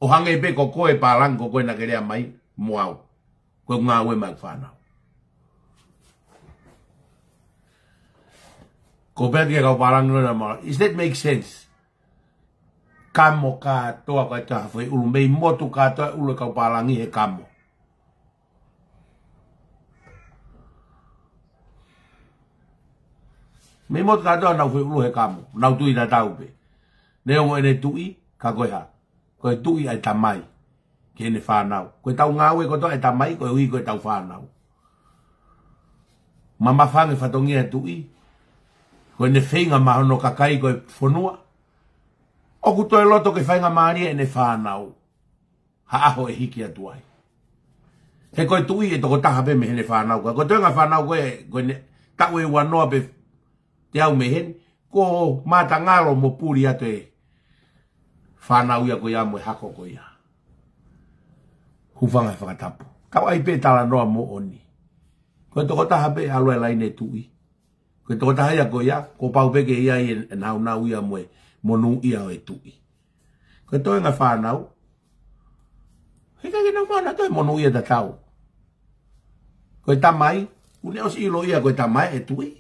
ʻO hangē pē ko koe pālangi ko koe naʻa ke lea mai mo au. Ko e ngāue maʻa e fānau. Ko u pehē ki he kau pālangi ko ena ʻi māmani, is that make sense? Kamo kātoa ko e taha foʻi ʻulu, mei motu kātoa ʻulu e kau pālangi he kamo. Mei motu kātoa ʻenau foʻi ʻulu he kamo, nau tui tatau pē. Neongo ʻene tuʻi, ka ko e hā? Ko e tuʻi ʻa e tamai ki heʻene fānau. Ko ʻetau ngāue kotoa ʻa e tamai, koeʻuhi ko ʻetau fānau. Mamafa ange fatongia e tuʻi, ko ʻene feinga maʻa hono kakai ko e fonua. ʻOku toe loto ke faingamālie ʻene fānau ha ʻaho ʻe hiki atu ai. He ko e tuʻi ʻe tokotaha pē mei heʻene fānau. Ka ko e toenga fānau ko ē, ko ʻene taʻu ʻe uanoa pē teau mei heni, kuo matangalo mo puli atu e fānau ia ko ia mo e hako ko ia. Hūfanga he fakatapu. Tau ʻai pē talanoa moʻoni. Ko e tokotaha pē ʻalu e laine tuʻi. Ko e tokotaha ia ko ia, kuo pau pē ke ʻi ai e, e nāunau ia mo e monūʻia ʻo e tuʻi. Ko e toenga fānau, heʻikai ke nau maʻu ha toe monūʻia tatau. Ko e tamai, kuo ne ʻosi ʻilo ia ko e tamai e tuʻi.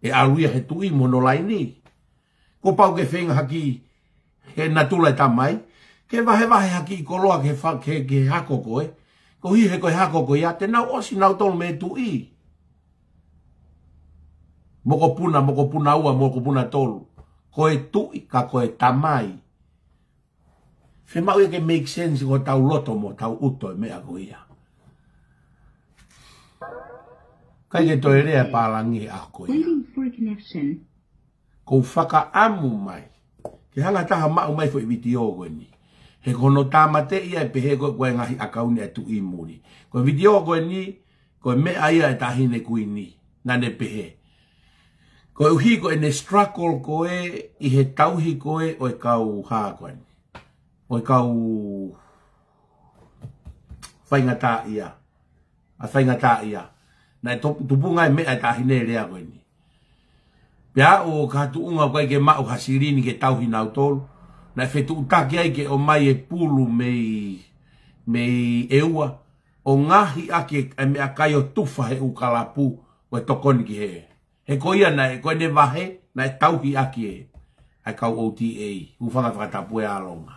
ʻE ʻalu ia he tuʻi mo hono laine. Kuo pau ke feinga hake he natula e tamai ke vahevahe ha kiʻi koloa ke fa-, ke, ke hako ko ē. Koeʻuhi he ko e hako ko ia, te nau ʻosi nautolu mei he tuʻi. Mokopuna, mokopuna ua, mokopuna tolu. Ko e tuʻi, ka ko e tamai. Fiemaʻu ia ke make sense ko ʻetau loto mo ʻetau ʻuto e meʻa ko ia. ʻIkai ke toe lea pālangi he ʻaho ko ia. Waiting for a connection. Kou fakaʻamu mai ke hanga taha maʻu mai foʻi vitiō ko eni. He ko hono tāmateʻi ia ʻe pehē ko e, ko e ngaahi ʻakauni ʻa e tuʻi muli. Ko e vitiō ko eni, ko e meʻa ia ʻa e Taʻahine Kuini. Naʻa ne pehē. Koeʻuhi ko ʻene struggle ko ē ʻi he tauhi ko ē ʻo e kau hā ko eni. ʻO e kau faingataʻaʻia. ʻA e faingataʻaʻia. Naʻe tupu, tupunga e meʻa ʻa e Taʻahine Lea ko eni. Pea ʻo ka tuʻunga ʻoku ʻikai ke maʻu ha silini ke tauhi nautolu. Naʻe fetuʻutaki ai ke ʻomai e pulu mei, mei ʻEua. ʻO ngaohi ʻaki e meʻakai ʻo tufa he ʻū kalapu ʻo e tokoni ki he. He ko ia naʻe, ko ʻene vahe, naʻe tauhi ʻaki e, ʻa e kau O T A, hūfanga he fakatapu ʻa Alonga.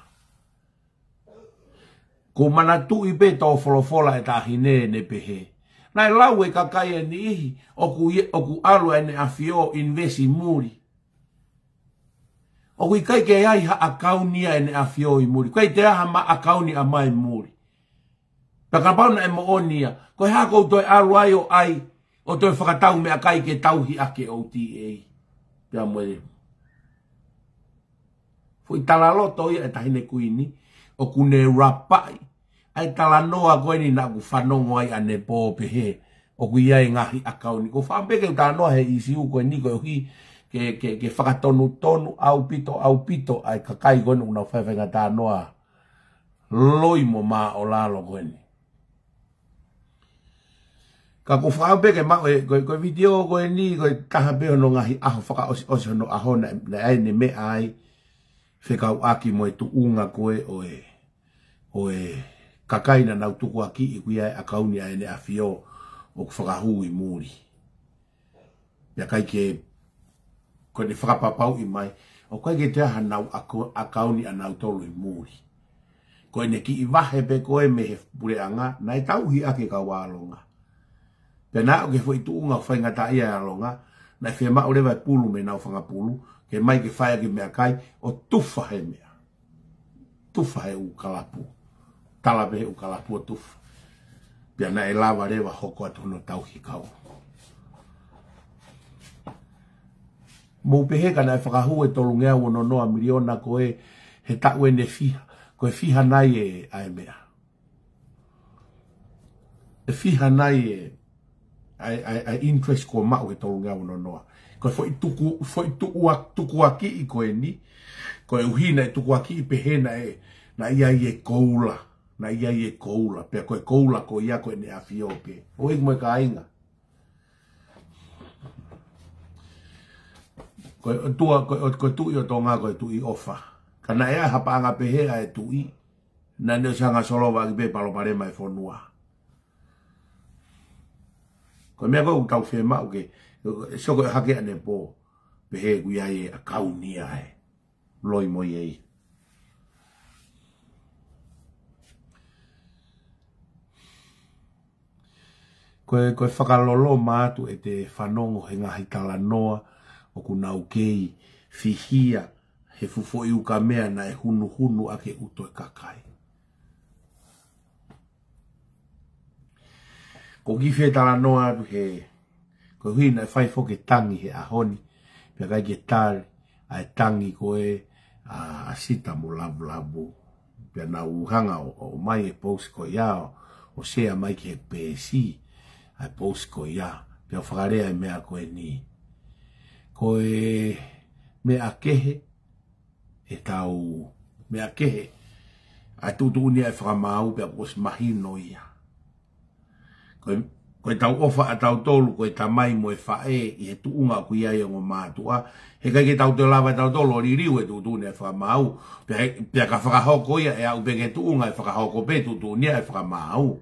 Kou manatuʻi pē tō folofola ʻa e Taʻahine ne pehē. Naʻe lau e kakai ʻe niʻihi, ʻoku ʻi-, ʻoku ʻalu ʻEne ʻAfio ʻo invest ʻi muli. ʻOku ʻikai ke ʻi ai ha ʻakauni ʻa ʻEne ʻAfio ʻi muli. ʻIkai toe ʻi ai ha maʻu ʻakauni ʻa mai muli. Pea kapau naʻe moʻoni ia, ko e hā ʻoku ou toe ʻalu ai ʻo ʻai, ʻo toe fakatau meʻakai ke tauhi ʻaki e O T A. Pea mo e foʻi talaloto ia ʻa e Taʻahine Kuini, ʻoku ne rapaʻi ʻa e talanoa ko eni naʻa ku fanongo ai ʻanepō pehē, ʻoku ʻi ai e ngaahi ʻakauni. Kou fakaʻamu pē ke u talanoa he ʻīsiu ko eni koeʻuhi ke, ke, ke fakatonutonu ʻaupito, ʻaupito ʻa e kakai ko eni ʻoku nau fai e faingataʻa talanoa loi mo māʻolalo ko eni. Ka kou fakaʻamu pē ke maʻu e, ko e, ko e vitiō ko eni, ko e taha pē hono ngaahi ʻaho fakaʻosiʻosi hono ʻaho naʻe, naʻe ʻi ai ʻene meʻa ai, fekauʻaki mo e tuʻunga ko ē ʻo e, ʻo e kakai naʻa nau tukuakiʻi ʻoku ʻi ai e ʻakauni ʻa ʻEne ʻAfio ʻoku fakahū ʻi muli. Pea ʻikai ke, ko ʻene fakapapauʻi mai, ʻoku ʻikai ke toe ʻi ai hanau ʻako-, ʻakauni ʻanautolu ʻi muli. Ko ʻene kiʻi vahe pē ko ē mei he puleʻanga, naʻe tauhi ʻaki ʻe kau Alonga. Pea naʻe aʻu ki he foʻi tuʻunga ʻoku faingataʻaʻia ʻa Alonga, naʻe fiemaʻu leva e pulu mei heʻenau fanga pulu, ke ʻomai ke fai ʻaki e meʻakai, ʻo tufa he meʻa. Tufa he ʻū kalapu. Tala pē he ʻū kalapu ʻo tufa. Pea naʻe lava leva hoko atu hono tauhi kau. Mou pehē ka naʻe fakahū e tolungeau ono noa miliona ko ē he taʻu ʻe fiha, ko e fiha nai e ʻa e meʻa. ʻE fiha nai e ʻa e, ʻa e, ʻa e interest kuo maʻu he tolungeau ono noa. Ko e foʻi tuku, foʻi tuʻua-, tukuakiʻi ko eni, koeʻuhi naʻe tukuakiʻi pehē naʻe, naʻe ʻi ai e koula, naʻe ʻi ai e koula, pea ko e koula ko ia ko ʻEne ʻAfio pē. ʻOi mo e kāinga. Ko e ʻOtua, ko e, ko e Tuʻi ʻo Tonga, ko e Tuʻi ʻofa. Ka naʻe ʻi ai ha paʻanga pehē ʻa e tuʻi, naʻa ne ʻosi hanga ʻo solova ʻaki pē palopalema e fonua. Ko e meʻa ko ē ʻoku tau fiemaʻu ke, sio ko e hake ʻanepō, pehē ʻoku ʻi ai e ʻakauni ʻa e loi mo ia. Ko e, ko e fakaloloma atu ʻete fanongo he ngaahi talanoa ʻoku nau kei fihia he fuʻu foʻi ukamea naʻe hunuhunu ʻaki e ʻuto e kakai. Ko e kiʻi fetalanoa atu he, koeʻuhi naʻe fai foki e tangi he ʻaho ni, pea ʻikai ke tali ʻa e tangi ko ē ʻa, ʻa Sita mo Lavulavu. Pea naʻa ku hanga ʻo, ʻo ʻomai e post ko ia ʻo, ʻo share mai ki he peesi ʻa e post ko ia. Pea u fakalea e meʻa ko eni. Ko e meʻa kehe, ʻetau meʻa kehe, ʻa e tuʻutuʻuni ʻa e fakamaau pea kuo ʻosi mahino ia. Ko e, ko ʻetau ʻofa ʻatautolu, ko e tamai mo e faʻē ʻi he tuʻunga ʻoku ʻi ai e ongo mātuʻa. He ʻikai ke tau toe lava ʻe tautolu ʻo liliu e tuʻutuʻuni ʻa e fakamaau. Pea, pea ka fakahoko ia ʻe aʻu pē ki he tuʻunga ʻe fakahoko pē tuʻutuʻuni ʻa e fakamaau.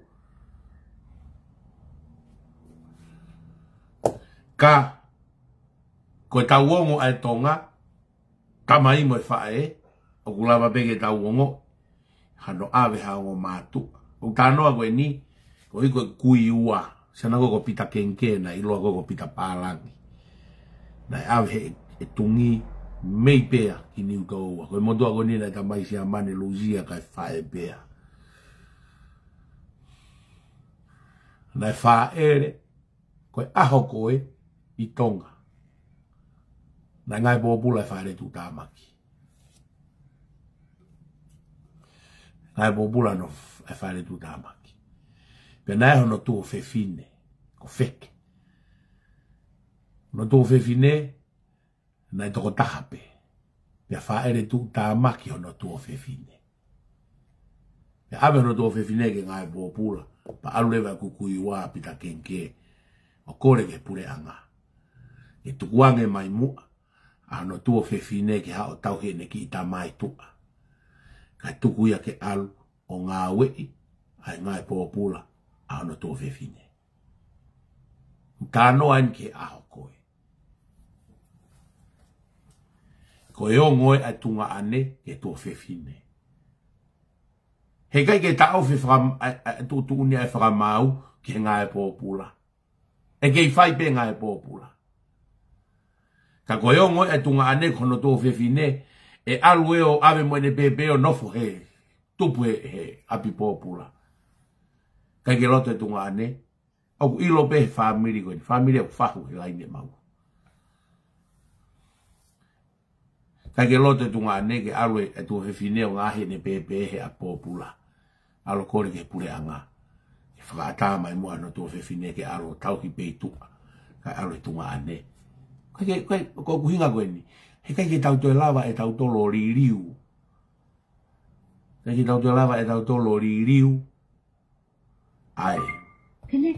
Ka, ko ʻetau ongo ʻa e Tonga, tamai mo e faʻē, ʻoku lava pē ke tau ongoʻi hano ʻave ha ongo mātuʻa. ʻOku talanoa ko eni, Ko ia ko e kui ua, siana ko ē ko Pita Kengikē, naʻe ʻiloa ko ē ko Pita Pālangi. Naʻe ʻave he, he tungi mei Pea ki Niutōua. Ko e motuʻa ko eni naʻe tamai Siamane Lūsia kae faʻē Pea. Naʻe fāʻele, ko e ʻaho ko ē ʻi Tonga. Naʻe ngāue pōpula e Fale Tuʻutāmaki. Ngāue pōpula hono f-, e Fale Tuʻutāmaki. Pea naʻe hono tuofefine, ko Feke. Hono tuofefine, naʻe toko taha pē. Pea fāʻele Tuʻutāmaki hono tuofefine. Pea ʻave hono tuofefine ke ngāue pōpula. Pea ʻalu leva e kui ua Pita Kengikē ʻo kole ki he puleʻanga ke tukuange mai muʻa ʻa hono tuofefine ke haʻu ʻo tauhi ʻene kiʻi tamai tuʻa. Kae tuku ia ke ʻalu ʻo ngāueʻi ʻa e ngāue pōpula ʻa hono tuofefine. Talanoa eni ki he ʻaho ko ē. Ko e ongo ē ʻa e tuongaʻane ki he tuofefine. Heʻikai ke taʻofi e faka-, ʻa, ʻa, tuʻutuʻuni ʻa e fakamaau ki he ngāue pōpula. ʻE kei fai pē ngāue pōpula. Ka ko e ongo ē ʻa e tuongaʻane ko hono tuofefine, ʻe ʻalu ē ʻo ʻave mo ʻene pēpē ʻo nofo he, tupu he, he ʻapi pōpula. ʻIkai ke loto e tuongaʻane, ʻoku ʻilo pē he fāmili ko eni, fāmili ʻoku fahu he laine maua. ʻIkai ke loto e tuongaʻane ke ʻalu e, e tuofefine ʻo ngaohi ʻene pēpē he ʻapi pōpula. ʻAlu ʻo kole ki he puleʻanga ke fakaʻatā mai muʻa hono tuofefine ke ʻalu ʻo tauhi pē tuʻa. Kae ʻalu e tuongaʻane. ʻIkai ke, ʻikai, ko e ʻuhinga ko eni. Heʻikai ke tau toe lava ʻe tautolu ʻo liliu. ʻIkai ke tau toe lava ʻe tautolu ʻo liliu ʻa e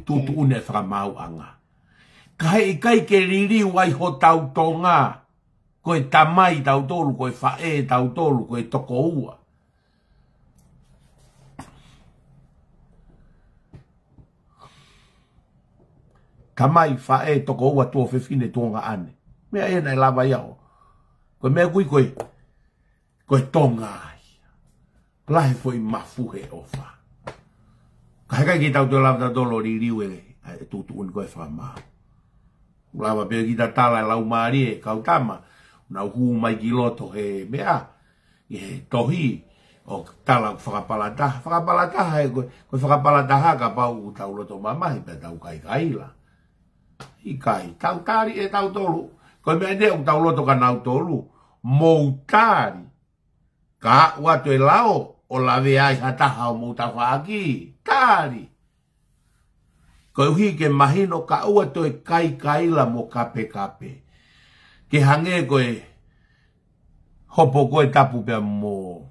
tuʻutuʻuni e fakamaauʻanga. Ka heʻikai ke liliu ai hotau Tonga, ko e tamai tautolu, ko e faʻē tautolu, ko e tokoua. Tamai, faʻē, tokoua, tuofefine, tuongaʻane. Meʻa ia naʻe lava ia ʻo. Ko e meʻa kui ko e, ko e Tonga ai. Lahi foʻi mafu he ʻofa. Ka heʻikai ke tau toe lava tautolu ʻo liliu e, e tuʻutuʻuni ko e fakamaau. Lava pē kita tala e laumālie e kau tama. Nau hū mai ki loto he meʻa. ʻI he tohi ʻo tala fakapalataha. Fakapalataha e ko, ko e fakapalataha kapau ʻoku tau loto mamahi pea tau kaikaila. ʻIkai, tau tali ʻe tautolu. Ko e meʻa eni ʻoku tau loto kia nautolu. Mou tali. Ka ʻoatu e lao, ʻo lave ai ha taha ʻo mou tafaʻaki. Tali. Koeʻuhi ke mahino ka ʻoua toe kaikaila mo kapekape. Ke hangē ko e hopo ko e tapu pea mo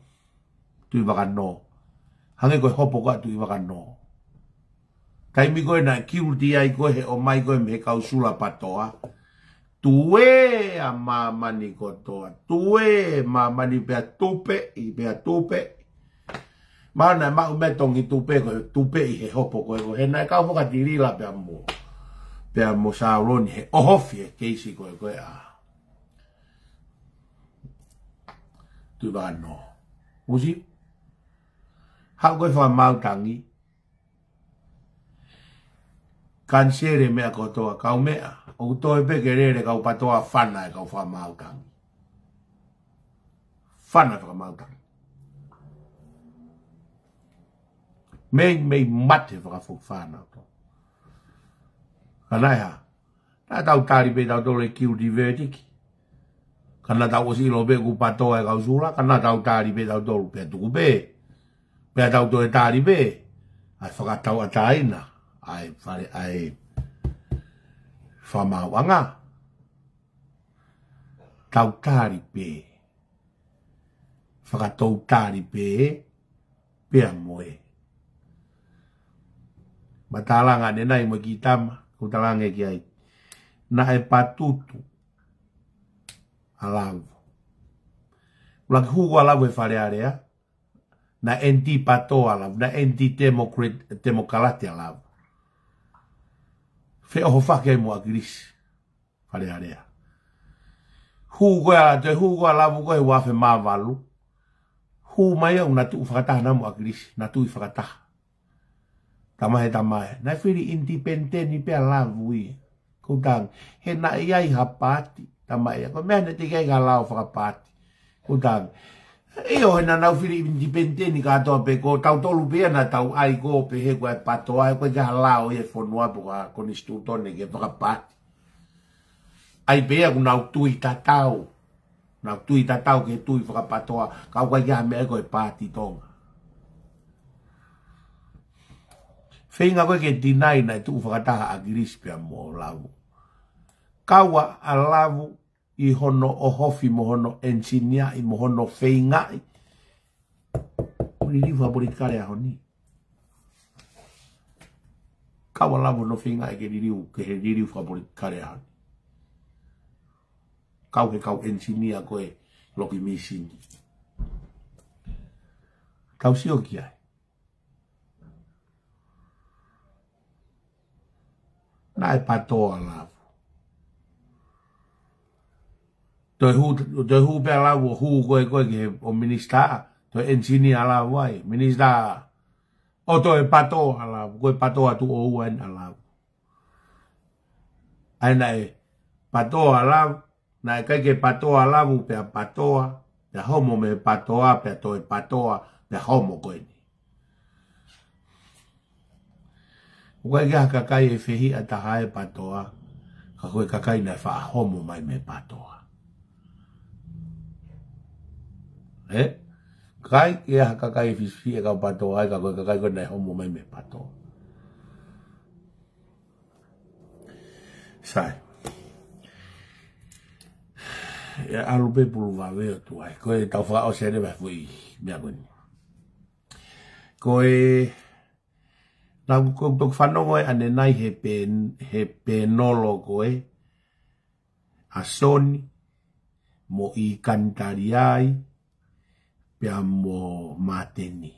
Tuʻivakanō. Hangē ko e hopo ko ē ʻa Tuʻivakanō. Taimi ko ē naʻe guilty ai ko ē he ʻomai ko ē mei he kau sula patoa. Tuē ʻa māmani kotoa. Tuē māmani pea tupeʻi, pea tupeʻi. Mahalo naʻe maʻu mei Tongi tupe ko e tupeʻi he hopo ko ē ko ē. He naʻe kau fakatilila pea mo. Pea mo Sauloni he ʻohofi he keisi ko ē ko ē ʻa Tuʻivakanō. Musi. Haʻu ko ē fakamaau Tangi. Kaniseli meʻa kotoa, kau meʻa. ʻOku toe pē ke lele kau patoa fana e kau fakamaau Tangi. Fana fakamaau Tangi. Mei, mei mate fakafokifā nautolu. Ka naʻe hā. Naʻa tau tali pē tautolu e guilty verdict. Ka naʻa tau ʻosi ʻilo pē kuo patoa e kau sula, ka naʻa tau tali pē tautolu pea tuku pē. Pea tau toe tali pē. ʻA e fakatauʻatāina. ʻA e fale, ʻa e fakamaauʻanga. Tau tali pē. Fakatau tali pē. Pea mo e. Matalanga ne nai mo e kiʻi tama, ko talanga ki ai. Naʻe patutu ʻa Lavu. Laki hū ko ʻa Lavu he Fale Alea. Naʻe anti-patoa ʻa Lavu, naʻe anti-democrat, demokalati ʻa Lavu. Feʻohofaki ai mo ʻAkilisi. Fale Alea. Hū ko ē ʻa, toe hū ko ē ʻa Lavu ko ē he ua afe mā valu. Hū mai ʻo na tuʻu fakataha na mo ʻAkilisi, na tuʻu fakataha. Tamahe tamahe. Naʻe fili independent pē ʻa Lavu ia. Ko e tangi. He naʻe ʻi ai ha paati. Tamahe ia. Ko e meʻa naʻe teʻeki ai ke lao fakapaati. Ko e tangi. ʻIo he naʻa nau fili independent kātoa pē ko tautolu pē ia naʻa tau ʻai ko pē he ko e PATOA, he ko e ʻikai ha lao ia ʻi he fonua pe ko ha konisitūtone ke fakapaati. ʻAi pē ia kuo nau tui tatau. Nau tui tatau ke tui faka-PATOA, ka ʻoku ʻikai ha meʻa ko e paati Tonga. Feinga koe ke deny naʻe tuʻu fakataha ʻa ʻAkilisi pea mo Lavu. Kau ā ʻa Lavu ʻi hono ʻohofi mo hono ʻenisiniaʻi mo hono feingaʻi. Liliu fakapolitikale ʻaho ni. Kau ā Lavu hono feingaʻi ke liliu, ke he liliu fakapolitikale ʻaho ni. Kau he kau ʻenisinia ko e loki mīsini. Kau sio ki ai. Naʻe PATOA Lavu. Toe hū, toe hū pē ʻa Lavu, ʻo hū ko ē, ko ē ki he ʻo minisitā, toe ʻenisinia Lavu ai, minisitā. ʻO toe PATOA Lavu, ko e PATOA tuʻo ua eni ʻa Lavu. ʻAi naʻe PATOA Lavu, naʻe ʻikai ke PATOA Lavu pea PATOA, pea homo mei he PATOA, pea toe PATOA, pea homo ko eni. ʻOku ʻikai ke ʻi ai ha kakai ʻe fehiʻa taha he PATOA, ka ko e kakai naʻe faʻa homo mai mei he PATOA. ʻE? ʻIkai ke ʻi ai ha kakai ʻe fisifisiʻi e kau PATOA ai, ka ko e kakai ko ē naʻe homo mai mei he PATOA. Sai. ʻE ʻalu pē pulu vave ʻo tuai. Ko e tau fakaʻosi ʻeni ʻa e foʻi meʻa ko eni. Ko e, naʻa ku toki fanongo ʻanenai he pē, he pēnolo ko ē ʻa Soni, mo ʻIkani Taliai, pea mo Māteni.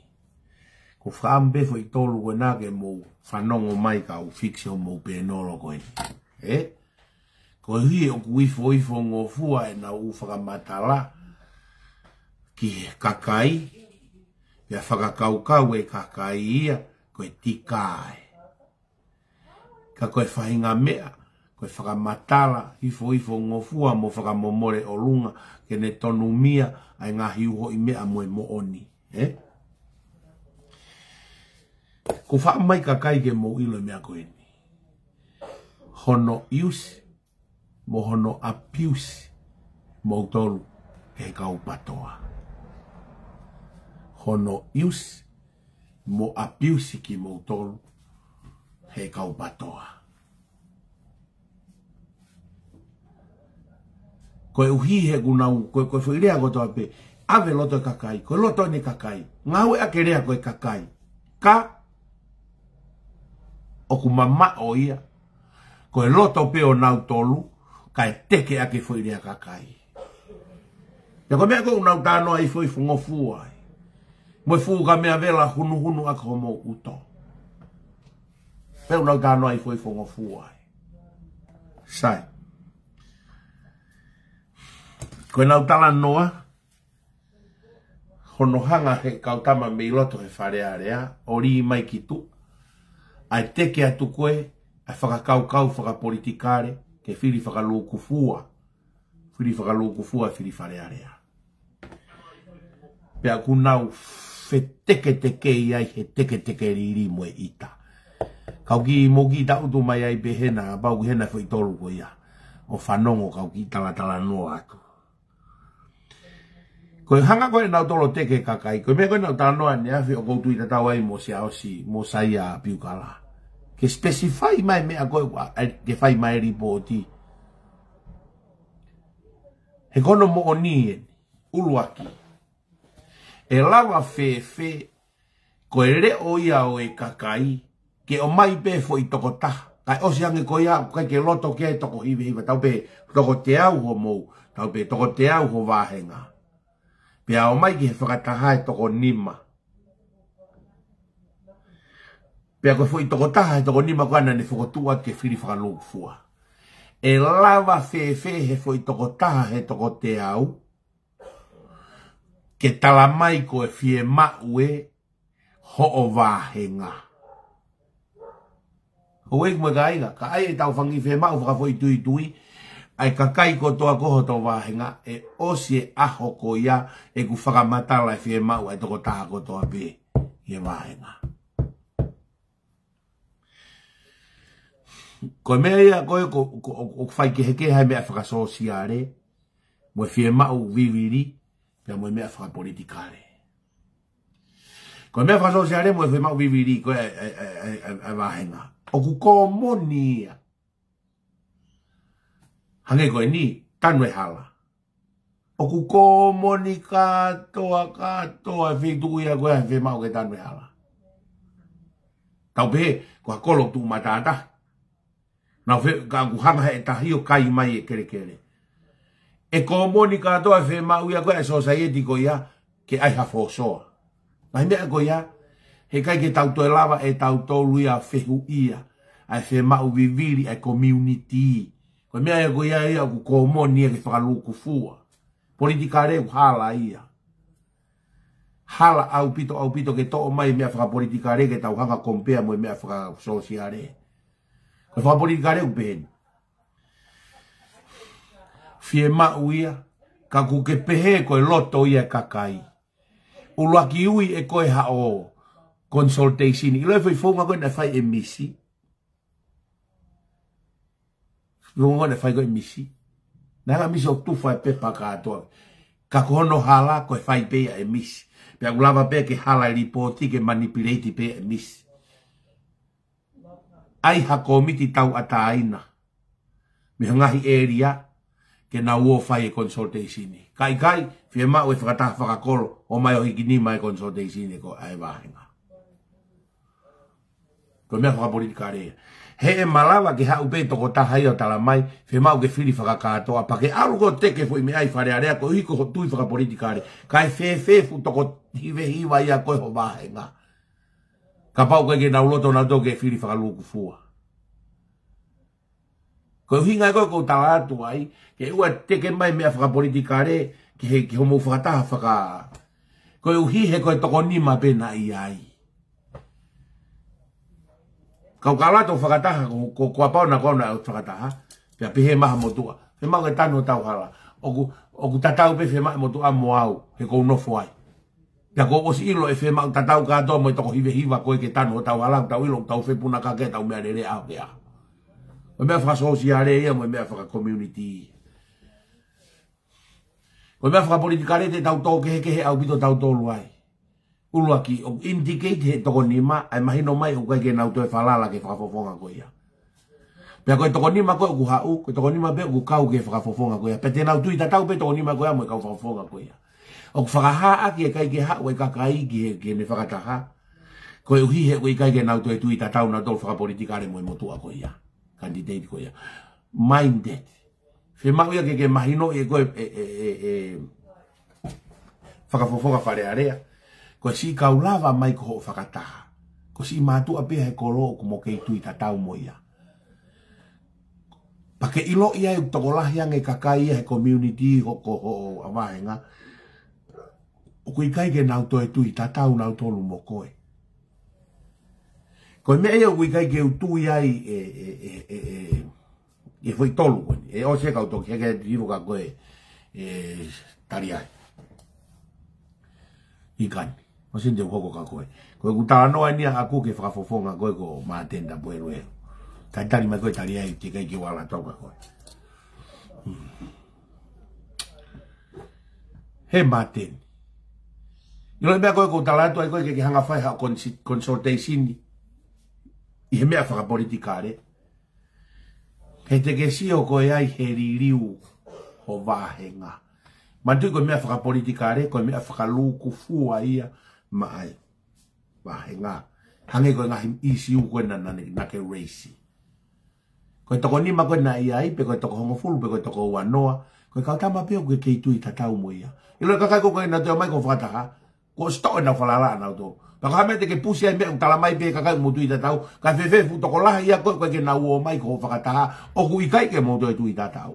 Ko e fakaʻamu pē foʻi tolu ko ena ke mou fanongo mai kau fix homou pēnolo ko eni. ʻE? Koeʻuhi ʻoku ifoifongofua ʻenau ʻū fakamatala ki he kakai, pea fakakaukau e kakai ia, ko e tika ē. Ka ko e faʻahinga meʻa, ko e fakamatala, ifoifongofua mo fakamomole ʻolunga, ke ne tonumia ʻa e ngaahi uhoʻi meʻa mo e moʻoni, ē? Ko e fakaʻamu mai kakai ke mou ʻilo e meʻa ko eni. Hono use, mo hono abuse, moutolu, he kau PATOA. Hono use, mo abuse kimoutolu, he kau PATOA. Koeʻuhi he ʻoku nau, ko, ko e foʻi lea kotoa pē, ʻave loto e kakai, ko e loto eni e kakai, ngāueʻaki e lea ko e kakai. Ka, ʻoku mamaʻo ia, ko e loto pē ʻo nautolu, kae teke ʻaki e foʻi lea kakai. Pea ko e meʻa ko ē ʻoku nau talanoa ifoifongofua ai. Mo e fuʻu ka meʻa vela hunuhunu ʻaki homou ʻuto. Pea ʻoku nau talanoa ifoifongofua ai. Sai. Ko ʻenau talanoa, hono hanga he kau tama mei loto he Fale Alea, ʻo lī mai ki tuʻa, ʻa e teke atu ko ē ʻa e fakakaukau fakapolitikale, ke fili fakalūkufua, fili fakalūkufua, fili Fale Alea. Pea ʻoku nau feteketeke ai he teketeke lili mo e ʻita. Kau kiʻi mo kiʻi taʻutu mai ai pē hena, pau ki hena foʻi tolu ko ia. ʻO fanongo kau kiʻi talatalanoa atu. Ko e hanga ko ē ʻenau tolo teke kakai, ko e meʻa ko ē ʻenau talanoa ʻaneafi ʻoku ou tui tatau ai mo Siaosi, mo Saia Piukala. Ke specify mai meʻa ko ē, ʻa, ke fai mai lipooti. He ko hono moʻoni eni, ʻuluaki. ʻE lava fēfē, ko e leʻo ia ʻo e kakai, ke ʻomai pē foʻi tokotaha. Kae ʻosi ange ko ia, ʻoku ʻikai ke loto ki ai e toko hivahiva, tau pē toko teau homou, tau pē toko teau ho vāhenga. Pea ʻomai ki he fakataha e toko nima. Pea ko e foʻi tokotaha he toko nima ko ena naʻa ne fokotuʻu atu ke fili fakalūkufua. ʻE lava fēfē he foʻi tokotaha he toko teau, ke tala mai ko e fiemaʻu ē hoʻo vāhenga. Houʻeiki mo e kāinga, ka ʻai ʻetau fanga kiʻi fiemaʻu fakafoʻituitui, ʻa e kakai kotoa ko hoto vāhenga, ʻe ʻosi e ʻaho ko ia ʻeku fakamatala e fiemaʻu ʻa e tokotaha kotoa pē ʻi he vāhenga. Ko e meʻa ia ko ē ʻoku, ʻoku, ʻoku, ʻoku faikehekehe ai e meʻa fakasōsiale, mo e fiemaʻu vivili, pea mo e meʻa fakapolitikale. Ko e meʻa fakasōsiale mo e fiemaʻu vivili ko ē ʻa e, ʻa e, ʻa e, ʻa e, ʻa e vāhenga. ʻOku kōmoni ia. Hangē ko eni, tanu e hala. ʻOku kōmoni kātoa, kātoa e feituʻu ia ko ē ʻa e fiemaʻu ke tanu e hala. Tau pehē, ko ha kolo tuʻu matātahi. Naʻa ku fe-, ka ʻoku hanga he tahi ʻo kai mai e kelekele. ʻE kōmoni kātoa e fiemaʻu ia ko ē ʻa e sōsaieti ko ia ke ʻai ha fōsoa. Ngaahi meʻa ko ia, heʻikai ke tau toe lava ʻe tautolu ia fehuʻia ʻa e fiemaʻu vivili ʻa e community. Ko e meʻa ia ko ia ia ʻoku kōmoni ia ke fakalūkufua. Politikale ʻoku hala ia. Hala ʻaupito, ʻaupito ke toʻo mai e meʻa fakapolitikale ke tau hanga compare mo e meʻa fakasōsiale. Ko e fakapolitikale ʻoku pehē ni. Fiemaʻu ia, ka ʻoku ke pehē ko e loto ia e kakai. ʻUluaki ui ʻe koe haʻo consultation. ʻIlo e foʻi founga ko ē naʻe fai ʻe Misi. Founga naʻe fai ko ē ʻe Misi. Naʻe hanga ʻe Misi ʻo tufa e pepa kātoa. Ka ko hono hala ko e fai pē ia ʻe Misi. Pea ʻoku lava pē ke hala e lipooti ke manipulate pē ia ʻe Misi. ʻAi ha kōmiti tauʻatāina mei he ngaahi ʻēlia ke nau ō ʻo fai e consultation. Ka ʻikai, fiemaʻu e fakataha fakakolo ʻo mai ʻo hiki nima e consultation ko ē ʻa e vāhenga. Ko e meʻa fakapolitikale. He ʻe malava ke haʻu pē tokotaha ia ʻo tala mai, fiemaʻu ke fili fakakātoa, pea ke ʻalu koe ʻo teke foʻi meʻa ʻi Fale Alea, koeʻuhi ko hoʻo tui fakapolitikale. Kae fēfē fuʻu toko hivehiva ia ko ē ho vāhenga. Kapau ʻoku ʻikai ke nau loto nautolu ke fili fakalūkufua. Ko e ʻuhinga ia ko ē ʻoku ou tala atu ai, ke ʻoua teke mai meʻa fakapolitikale, ki he, ki hoʻomou fakataha faka-, koeʻuhi he ko e toko nima pē naʻe ʻi ai. Kau ka lato fakataha, ko, ko, ko Apau na ko na fakataha, pea pehē mai ha motuʻa. Fiemaʻu ke tanu hotau hala. ʻOku, ʻoku tatau pē fiemaʻu e motuʻa mo au, he ʻoku ou nofo ai. Pea kuo ʻosi ʻilo e fiemaʻu tatau kātoa mo e toko hivehiva ko ē ke tanu hotau hala, tau ʻilo, tau fepunakake, tau meʻalele ʻaho ke ʻaho. Ko e meʻa fakasōsiale ia, mo e meʻa faka-community. Ko e meʻa fakapolitikale te tau tō kehekehe ʻaupito tautolu ai. ʻUluaki, ʻoku indicate he toko nima, ʻa e mahino mai ʻoku ʻikai ke nau toe falala ki he fakafofonga ko ia. Pea ko e toko nima ko ē ʻoku haʻu, ko e toko nima pē ʻoku kau ki he fakafofonga ko ia. Pea te nau tui tatau pē toko nima ko ia mo e kau fakafofonga ko ia. ʻOku fakahā ʻaki ʻe ʻikai ke haʻu e kakai ki he, ki heʻene fakataha. Koeʻuhi he ʻoku ʻikai ke nau toe tui tatau nautolu fakapolitikale mo e motuʻa ko ia. Candidate ko ia. Mind that. Fiemaʻu ia ke, ke mahinoʻi ʻe koe e, e, e, e, fakafofonga Fale Alea. Ko e siʻi kau lava mai ko hoʻo fakataha. Ko e siʻi mātuʻa pē ia he kolo ʻoku mo kei tui tatau mo ia. Pea ke ʻiloʻi ai ʻoku tokolahi ange kakai ia he community ho, ko hoʻo vāhenga. ʻOku ʻikai ke nau toe tui tatau nautolu mo koe. Ko e meʻa ia ʻoku ʻikai ke u tui ai e, e, e, e, e, e foʻi tolu ko eni. ʻE ʻosi e kau toki heke atu hifo ka ko e, e, tali ai. ʻIkai. ʻOsi eni te u hoko kia koe. Ko ʻeku talanoa eni ʻaʻaku ki he fakafofonga ko ē ko Māteni Tapueluelu. Talitali mai koe tali ai, teʻeki ai ke u ala atu au kia koe. Hmm. He Māteni. ʻIlo e meʻa ko ē ʻoku ou tala atu ai koe ke, ke hanga fai ha consi-, consultation ʻi he meʻa fakapolitikale. He te ke sio koe ai he liliu ho vāhenga. Manatuʻi ko e meʻa fakapolitikale, ko e meʻa fakalūkufua ia maʻa e vāhenga. Hangē ko e ngaahi issue ko ē naʻa, naʻa, naʻa ke raise. Ko e toko nima ko ē naʻe ʻi ai, pe ko e toko hongofulu, pe ko e toko uanoa. Ko e kau tama pē ʻoku ke kei tui tatau mo ia. ʻIlo e kakai ko ē ʻoku ʻikai ke nau toe ō mai ki hoʻo fakataha. Kuo ʻosi toʻo ʻenau falala ʻanautolu. Pea ko e hā e meʻa te ke pusi ai e meʻa ʻoku tala mai pē ʻe he kakai ʻoku mou tui tatau. Kae fēfē fuʻu tokolahi ia ko ē ʻoku ʻikai ke nau ō mai ki hoʻo fakataha. ʻOku ʻikai ke mou toe tui tatau.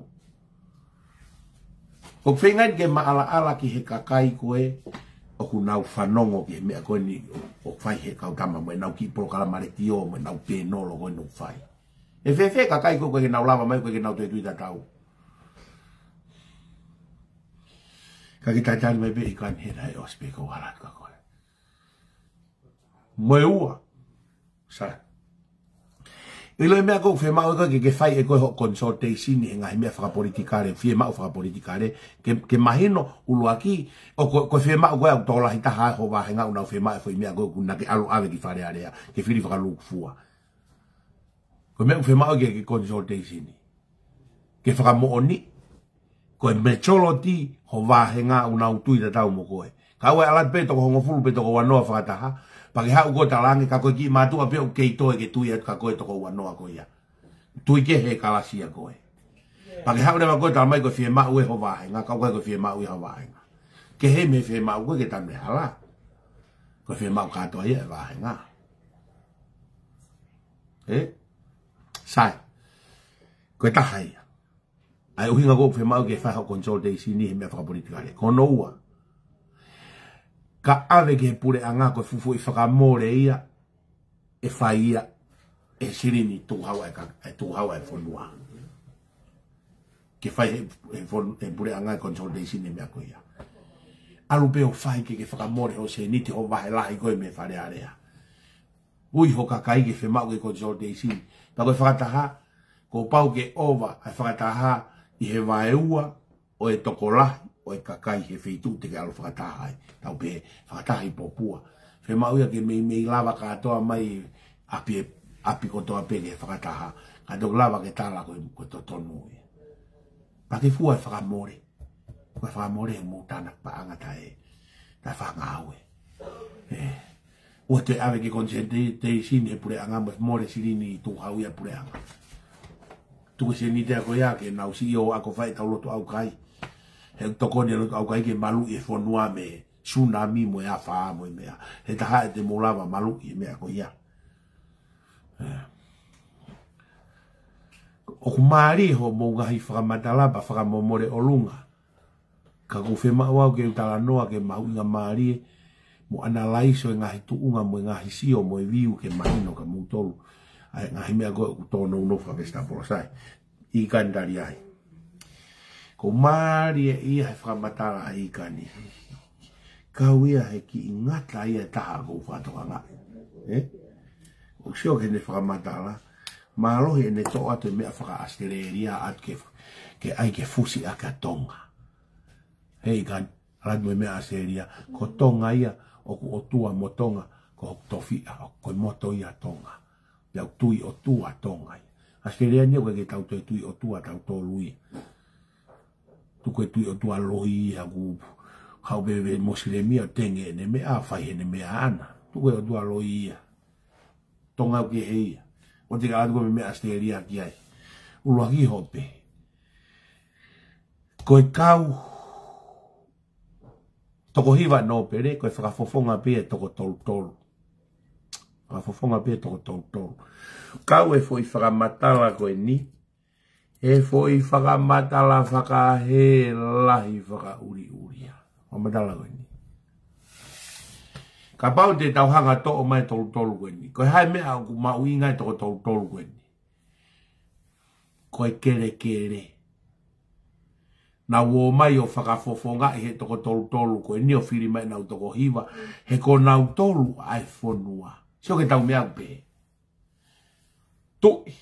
ʻOku feinga eni ke maʻalaʻala ki he kakai ko ē ʻoku nau fanongo ki he meʻa ko eni ʻoku fai ʻe he kau tama mo ʻenau kiʻi polokalama letiō mo ʻenau pēnolo ko ē ʻoku nau fai. ʻE fēfē kakai ko ē ʻoku ʻikai ke nau lava mai, ʻoku ʻikai ke nau toe tui tatau? Ka ke talitali mai pē ʻIkani, he naʻe ʻosi pē ʻeku ʻalu atu kia koe. Mo e ua. Sai. ʻIlo e meʻa ʻoku fiemaʻu ʻe koe ke, ke fai ʻe koe hoʻo consultation ʻi he ngaahi meʻa fakapolitikale, fiemaʻu fakapolitikale, ke, ke mahino ʻuluaki, ʻoku, ko e fiemaʻu ko ē ʻoku tokolahi taha hoʻo vāhenga ʻoku nau fiemaʻu e foʻi meʻa ko ē ʻoku na ke ʻalu ʻave ki Fale Alea, ke fili fakalūkufua. Ko e meʻa ʻoku fiemaʻu ke, ke consultation. Ke fakamoʻoni, ko e majority hoʻo vāhenga ʻoku nau tui tatau mo koe. Ka ʻoua ʻe ʻalu atu pē toko hongofulu pe toko uanoa fakataha, pea ke haʻu koe ʻo talaange ka ko e kiʻi mātuʻa pē ʻoku kei toe ke tui atu kia koe toko uanoa ko ia. Tui kehe e kalasi ʻa koe. Pea ke haʻu leva koe ʻo talamai ko e fiemaʻu ʻe hoʻo vāhenga, ka ʻoku ʻikai ko e fiemaʻu ia ʻa e vāhenga. Kehe mei he fiemaʻu ko ē ke tanu e hala. Ko e fiemaʻu kātoa ia ʻa e vāhenga. Ē? Sai. Ko e taha ia. ʻA e ʻuhinga ʻoku fiemaʻu ke fai hoʻo consultation ʻi he meʻa fakapolitikale. Ko hono ua. Ka ʻave ki he puleʻanga ko e fuʻu foʻi fakamole ia, ʻe fai ia ʻe he silini tukuhau ʻa e ka-, ʻe tukuhau ʻa e fonua. Ke fai he, he fon-, he puleʻanga e consultation ʻi he meʻa ko ia. ʻAlu pē ʻo fai ke, ke fakamole hoʻo sēniti hoʻo vahe lahi ko ē mei Fale Alea. Ui hoʻo kakai ke fiemaʻu ke consultation. Pea ko e fakataha, kuo pau ke ʻova ʻa e fakataha ʻi he vaeua ʻo e tokolahi ʻo e kakai he feituʻu te ke ʻalu fakataha ai. Tau pehē fakataha ʻi Popua. Fiemaʻu ia ke meimei lava kātoa mai ʻapi, ʻapi kotoa pē ke fakataha. Ka toki lava ke tala ko e, ko e totonu ia. Pea ke fua e fakamole. Ko e fakamole he mou tānaki paʻanga taʻe, taʻe fakangāue. Ē. ʻOua te ʻave ki he consultation he puleʻanga mo e mole silini tukuhau ia puleʻanga. Tuku e sēniti ko ia ke nau siʻi ʻo ako fai ʻetau lotu ʻaukai. He tokoni e lotu ʻaukai ke maluʻi e fonua mei he tsunami mo e afā mo e meʻa. He taha ʻe te mou lava maluʻi e meʻa ko ia. Ē. ʻOku mālie hoʻomou ngaahi fakamatala pea fakamomole ʻolunga. Ka ʻoku fiemaʻu au ke u talanoa ke mahuʻinga mālie, mo analaiso e ngaahi tuʻunga mo e ngaahi sio mo e view ke mahino kia moutolu. ʻA e ngaahi meʻa ko ē ʻoku tōnounou fakavesitapolo sai. ʻIkani tali ai. ʻOku mālie ia he fakamatala ʻa ʻIkani. Kau ia he kiʻi ngata ia taha ʻoku ou fakatokangaʻi. Ē? ʻOku sio ki heʻene fakamatala, mālohi ʻene toʻo atu e meʻa faka-ʻAositelēlia atu ke, ke ʻai ke fusi ʻaki ʻa Tonga. Hei ʻIkani, ʻalu atu mo e meʻa ʻAositelēlia, ko Tonga ia, ʻoku ʻOtua mo Tonga, ko hoku tofiʻa, ʻoku ko e moto ia Tonga. Pea ʻoku tui ʻOtua Tonga ia. ʻAositelēlia ni ʻoku ʻikai ke tau toe tui ʻOtua tautolu ia. Tuku e tui ʻOtua loi ia ʻoku haʻu pē ʻa e Mosilemi ʻo tenge ʻene meʻa, fai heʻene meʻa ʻana. Tuku e ʻOtua loi ia. Tonga ʻoku kehe ia. ʻOua te ke ʻalu atu koe mo e meʻa ʻAositelēlia ki ai. ʻUluaki hoʻo pehē. Ko e kau toko hiva nōpele, ko e fakafofonga pē ʻa e toko tolu tolu. Fakafofonga pē ʻa e toko tolu tolu. Kau e foʻi fakamatala ko eni, ʻe foʻi fakamatala fakahē lahi fakaʻuliʻulia. Fakamatala ko eni. Kapau te tau hanga ʻo toʻo mai e tolu tolu ko eni. Ko e hā e meʻa ʻoku mahuʻinga ai e toko tolu tolu ko eni? Ko e kelekele. Naʻa nau ō mai ʻo fakafofongaʻi he toko tolu tolu ko eni ʻo fili mai ʻenau toko hiva. He ko nautolu ʻa e fonua. Sio ki heʻetau meʻa ʻoku pehē. Tuʻi.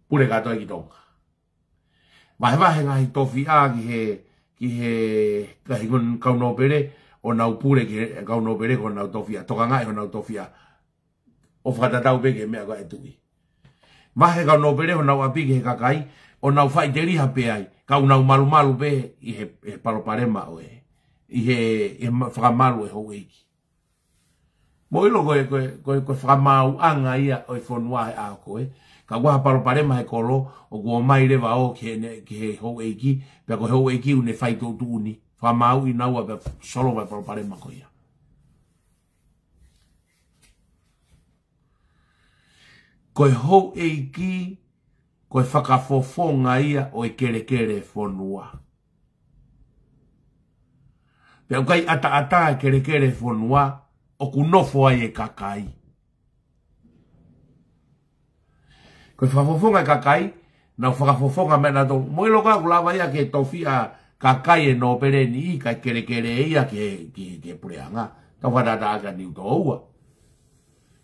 Pule kātoa ki Tonga. Vahevahe ngaahi tofiʻa ki he, ki he ngaahi kau nōpele, ʻo nau pule ki he kau nōpele ko honau tofiʻa, tokangaʻi honau tofiʻa. ʻO fakatatau pē ki he meʻa ko ē ʻa e tuʻi. Vahe kau nōpele honau ʻapi ki he kakai, ʻo nau faʻiteliha pē ai, ka ʻoku nau malumalu pē ʻi he, he palopalema ʻo e, ʻi he, ʻi he ma-, fakamalu ʻe houʻeiki. Mou ʻilo ko e, ko e, ko e, ko e fakamaauʻanga ia ʻo e fonua he ʻaho ko ē. Ka ʻoku ʻi ai ha palopalema he kolo, ʻoku ō mai leva ʻo ki he, ki he houʻeiki, pea ko e houʻeiki ʻoku ne fai tuʻutuʻuni. Fakamaauʻi naua pea solova e palopalema ko ia. Ko e houʻeiki, ko e fakafofonga ia ʻo e kelekele fonua. Pea ʻoku ʻikai ʻataʻatā e kelekele fonua, ʻoku nofo ai e kakai. Ko e fakafofonga e kakai, nau fakafofonga mai nautolu. Mou ʻilo ʻoku lava ia ke tofiʻa kakai e nōpele ni ʻi he kelekele ia ki he, ki he, ki he puleʻanga. Tau fakatātā ʻaki ʻa Niutōua.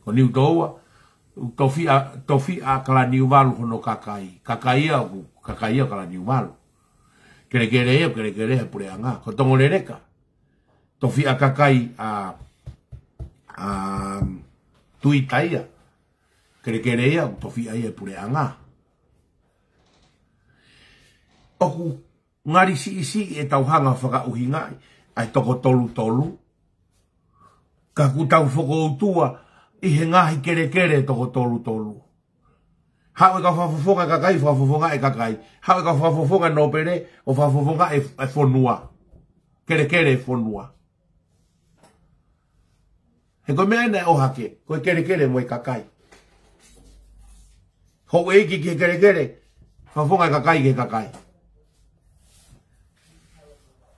Ko Niutōua, tofiʻa, tofiʻa Kalaniuvalu hono kakai. Kakai ia ʻoku, kakai ia Kalaniuvalu. Kelekele ia, kelekele he puleʻanga. Ko Tongoleleka. Tofiʻa kakai ʻa, ʻa Tuita ia. Kelekele ia, tofiʻa ia e puleʻanga. ʻOku ngali siʻisiʻi ʻetau hanga fakaʻuhingaʻi ʻa e toko tolu tolu. Ka ʻoku tau fokoutua ʻi he ngaahi kelekele toko tolu tolu. Haʻu e kau fakafofonga e kakai, fakafofonga e kakai. Haʻu e kau fakafofonga nōpele, ʻo fakafofonga e, e fonua. Kelekele e fonua. He ko e meʻa ena ʻe ʻohake, ko e kelekele mo e kakai. Houʻeiki ki he kelekele, fakafofonga e kakai ki he kakai.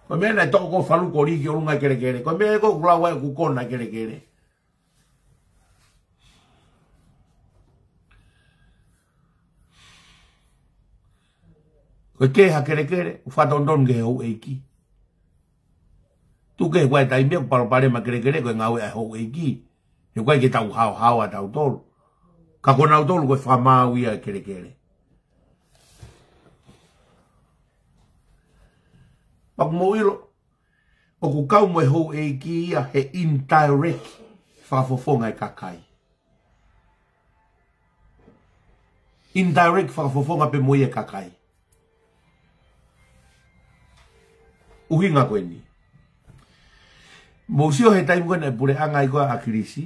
Ko e meʻa ena ʻe toʻo ko falu ko liki ʻolunga e kelekele. Ko e meʻa ko ʻoku lau ai ʻoku kona e kelekele. Ko e kē ha kelekele, ʻoku fakatonutonu ki he houʻeiki. Tuku kehe ʻoku ʻi ai e taimi ʻoku palopalema kelekele ko e ngāue ʻa e houʻeiki. He ʻoku ʻikai ke tau haohaoa tautolu. Ka ko nautolu ko e fakamaau ia e kelekele. Pea ʻoku mou ʻilo, ʻoku kau mo e houʻeiki ia he indirect fakafofonga e kakai. Indirect fakafofonga pē mo ia e kakai. ʻUhinga ko eni. Mou sio he taimi ko ē naʻe puleʻanga ai ko ē ʻa ʻAkilisi.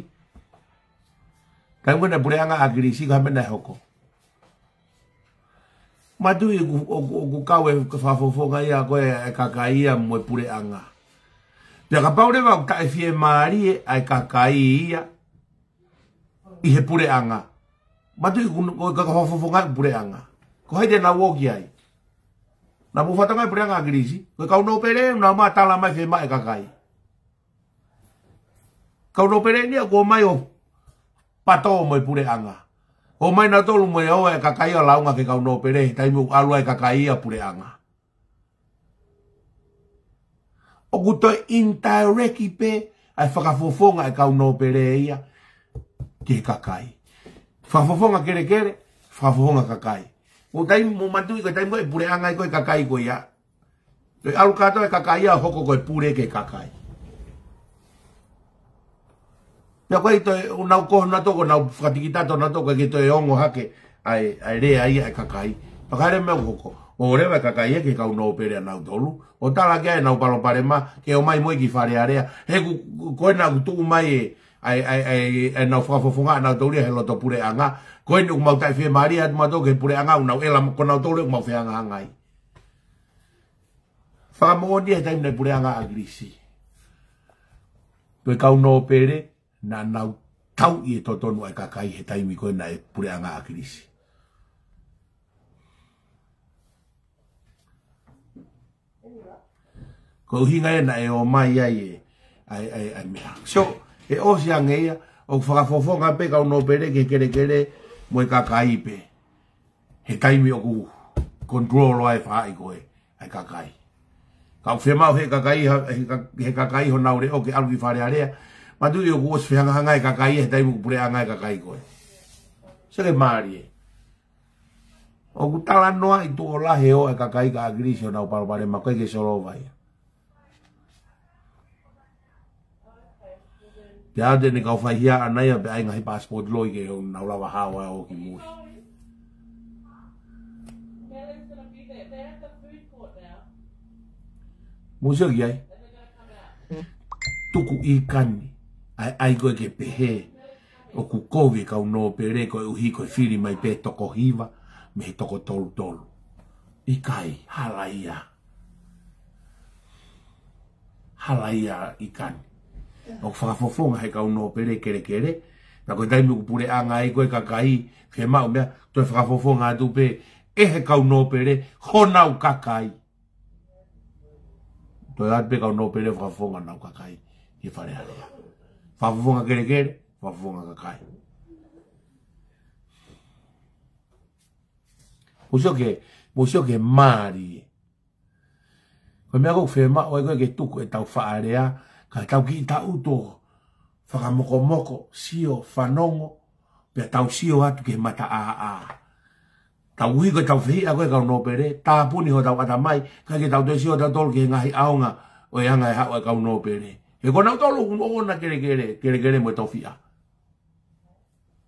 Taimi ko ē naʻe puleʻanga ʻa ʻAkilisi, ko e hā e meʻa naʻe hoko. Manatuʻi ʻoku, ʻoku, ʻoku kau e fakafofonga ia ko ē e kakai ia mo e puleʻanga. Pea kapau leva ʻoku taʻefiemālie ʻa e kakai ia ʻi he puleʻanga. Manatuʻi ʻoku, ko e kau fakafofonga e puleʻanga. Ko hai te nau ō ki ai? Naʻa mou fakatokangaʻi e puleʻanga ʻa ʻAkilisi. Ko e kau nōpele, naʻa nau ō mai ʻo tala mai fiemaʻu e kakai. Kau nōpele ni ʻoku ō mai ʻo patō mo e puleʻanga. ʻOmai nautolu mo e ō e kakai ʻo lāunga ki he kau nōpele, he taimi ʻoku ʻalu ai e kakai ia puleʻanga. ʻOku toe indirect pē ʻa e fakafofonga e kau nōpele ia ki he kakai. Fakafofonga kelekele, fakafofonga kakai. Mou taimi, mou manatuʻi ko e taimi ko ē ʻe puleʻanga ai ko ē e kakai ko ia. Toe ʻalu kātoa e kakai ia ʻo hoko ko e pule ki he kakai. Pea ko e toe, ʻo nau ko nautolu, ko nau fakatikitato nautolu, ko e ke toe ongo hake ʻa e, ʻa e lea ia e kakai. Pea ko e hā e meʻa ʻoku hoko? ʻO leva e kakai ia ki he kau nōpele ʻanautolu. ʻO tala ki ai ʻenau palopalema, ke ō mai mo ia ki Fale Alea. He ʻoku, ko ena ʻoku tuʻu mai e, ʻa e, ʻa e, ʻa e, ʻenau fakafofonga ʻanautolu ia he loto puleʻanga. Ko eni ʻoku mau taʻefiemālie atu mautolu ki he puleʻanga, ʻoku nau ʻela ko nautolu ʻoku mau fehangahangai. Fakamoʻoni he taimi naʻe puleʻanga ʻa ʻAkilisi. Ko e kau nōpele, naʻa nau tauʻi e totonu ʻa e kakai he taimi ko ē naʻe puleʻanga ʻa ʻAkilisi. Ko e ʻuhinga ia naʻe ō mai ai e, ʻa e, ʻa e, ʻa e meʻa. So, ʻe ʻosi ange ia, ʻoku fakafofonga pē kau nōpele ki he kelekele mo e kakai pē. He taimi ʻoku control ai e faʻahi ko ē, ʻa e kakai. Ka ʻoku fiemaʻu he kakai, ha-, he ka-, he kakai honau leʻo ke ʻalu ki Fale Alea. Manatuʻi ʻoku ʻosi fehangahangai e kakai he taimi ʻoku puleʻanga e kakai ko ē. Seke mālie. ʻOku talanoaʻi tuʻo lahi ʻo e kakai kia ʻAkilisi honau palopalema ko ē ke solova ia. Pea ʻoua te ne kau fai hia ʻana ia pea ʻai ngaahi passport loi ke ʻoua naʻa lava hao ai ʻo ō ki mui. Mou sio ki ai. Tuku ʻi kani. ʻAi, ʻai ko ē ke pehē ʻoku kovi e kau nōpele koeʻuhi ko e fili mai pē toko hiva mei he toko tolu tolu. ʻIkai, hala ia. Hala ia ʻi kani. ʻOku fakafofonga he kau nōpele kelekele. Pea ko e taimi ʻoku puleʻanga ai ko ē e kakai, fiemaʻu meʻa, toe fakafofonga atu pē ʻe he kau nōpele honau kakai. Toe ʻatu pē kau nōpele fakafofonga honau kakai ki Fale Alea. Fakafofonga kelekele, fakafofonga kakai. Mou sio ki he, mou sio ki he mālie. Ko e meʻa ʻoku fiemaʻu ai ko ē ke tuku ʻetau faʻa lea, ka tau kiʻi taʻutu ʻo fakamokomoko, sio, fanongo, pea tau sio atu ki he mataʻāʻā. Tau ui ko ʻetau fehiʻa ko ē kau nōpele, tāpuni hotau ʻatamai, kae ke tau toe sio tautolu ki he ngaahi ʻaonga ʻo e anga e haʻu e kau nōpele. He ko nautolu ʻoku ʻoʻona kelekele, kelekele mo e tofiʻa.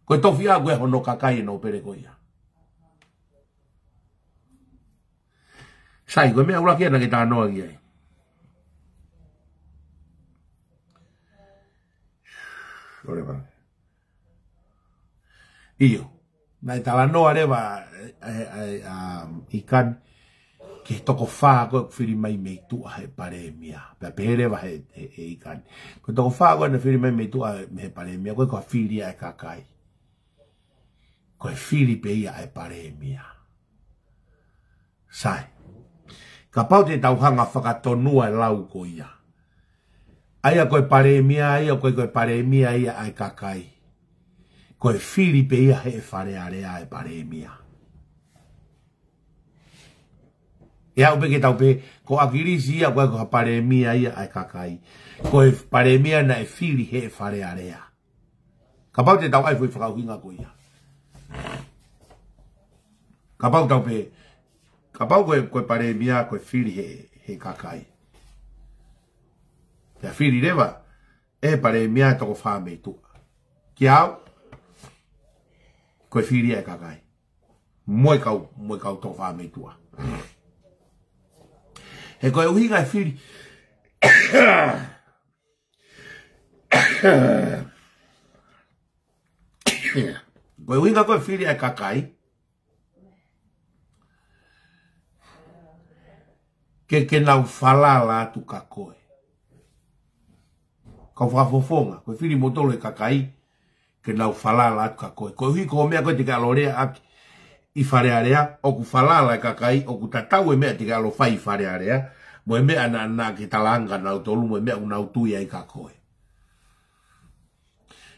Ko e tofiʻa ko ē hono kakai e nōpele ko ia. Sai, ko e meʻa ʻuluaki ia naʻa ke talanoa ki ai. ʻIo. Naʻe talanoa leva ʻa, ʻa, ʻa, ʻa, ʻIkani ki he toko fā ko ē ʻoku fili mai mei tuʻa he palēmia. Pea pehē leva he, he, he ʻIkani. Ko e toko fā ko ē naʻe fili mai mei tuʻa he palēmia, ko e ko e fili ʻa e kakai. Ko e fili pē ia ʻa e palēmia. Sai. Kapau te tau hanga fakatonua e lau ko ia. ʻA ia ko e palēmia, ʻa ia ko e, ko e palēmia ia ʻa e kakai. Ko e fili pē ia he Fale Alea e palēmia. ʻE aʻu pē ke tau pehē, ko ʻAkilisi ia ko e ko ha palēmia ia ʻa e kakai. Ko e palēmia naʻe fili he Fale Alea. Kapau te tau ʻai foʻi fakaʻuhinga ko ia. Kapau tau pehē, kapau ko e, ko e palēmia ko e fili he, he kakai. Pea fili leva, ʻe palēmia toko fā mei tuʻa. Kiate au, ko e fili ʻa e kakai. Mo e kau, mo e kau toko fā mei tuʻa. He ko e ʻuhinga e fili. Ko e ʻuhinga ko e fili ʻa e kakai. Ke, ke nau falala atu kia koe. Kau fakafofonga, ko e fili moutolu e kakai, ke nau falala atu kia koe. Koeʻuhi ko e meʻa ko ē te ke ʻalu ʻo lea ʻaki ʻi Fale Alea, ʻoku falala e kakai, ʻoku tatau e meʻa te ke ʻalu ʻo fai ʻi Fale Alea, mo e meʻa naʻa, naʻa ke talaange kia nautolu, mo e meʻa ʻoku nau tui ai kia koe.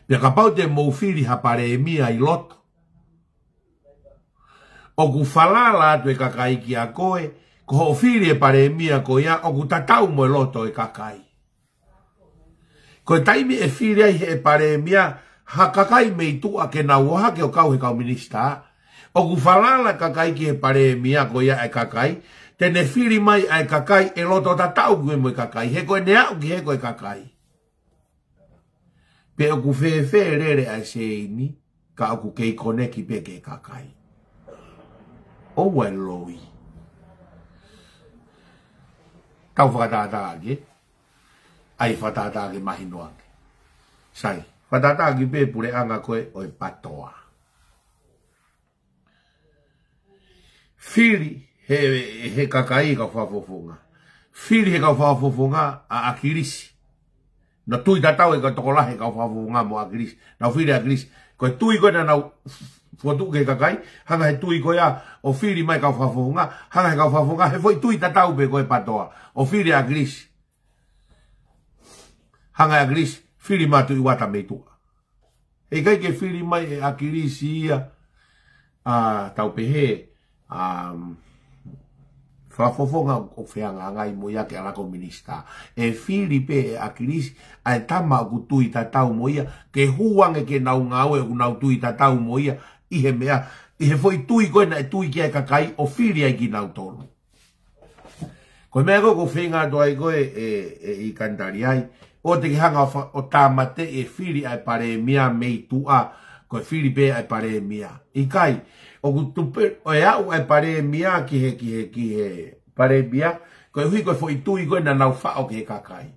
Pea kapau te mou fili ha palēmia ʻi loto, ʻoku falala atu e kakai kia koe, ko hoʻo fili e palēmia ko ia, ʻoku tatau mo e loto e kakai. Ko e taimi ʻe fili ai he palēmia ha kakai mei tuʻa ke nau ō hake ʻo kau he kau minisitā, ʻoku falala kakai ki he palēmia ko ia ʻa e kakai, te ne fili mai ʻa e kakai ʻe loto tatau pē mo e kakai, he ko ʻene aʻu ki he ko e kakai. Pe ʻoku fēfē lele ʻa e sēini, ka ʻoku kei koneki pē ki he kakai. ʻOua ʻe loi. Tau fakatātā ange. ʻAi fakatātā ke mahino ange. Sai, fakatātā ange pē puleʻanga ko ē ʻo e PATOA. Fili he, he kakai kau fakafofonga. Fili he kau fakafofonga ʻa ʻAkilisi. Naʻe tui tatau e kau tokolahi e kau fakafofonga mo ʻAkilisi. Naʻe fili ʻa ʻAkilisi. Ko e tui ko ē naʻa nau fotu ki he kakai, hanga he tui ko ia ʻo fili mai kau fakafofonga, hanga he kau fakafofonga, he foʻi tui tatau pē ko e PATOA. ʻO fili ʻa ʻAkilisi. Hanga ʻe ʻAkilisi, fili mai Tuʻi Uata mei tuʻa. ʻE ʻikai ke fili mai ʻe ʻAkilisi ia, ʻa, tau pehē, ʻa, fakafofonga ʻoku fehangahangai mo ia ke ʻalu ko e minisitā. ʻE fili pē ʻe ʻAkilisi, ʻa e tama ʻoku tui tatau mo ia, ke hū ange ke nau ngāue ʻoku nau tui tatau mo ia, ʻi he meʻa, ʻi he foʻi tui ko ē naʻe tui ki ai e kakai, ʻo fili ai kinautolu. Ko e meʻa ko ē ʻoku ou feinga atu ai ko ē ʻe, ʻe, ʻIkani Taliai, ʻoua te ke hanga ʻo fa-, ʻo tāmateʻi e fili ʻa e palēmia mei tuʻa, ko e fili pē ʻa e palēmia. ʻIkai, ʻoku tupe, ʻo e aʻu ʻa e palēmia ki he, ki he, ki he palēmia, koeʻuhi ko e foʻi tui ko ē naʻa nau faʻo ki he kakai.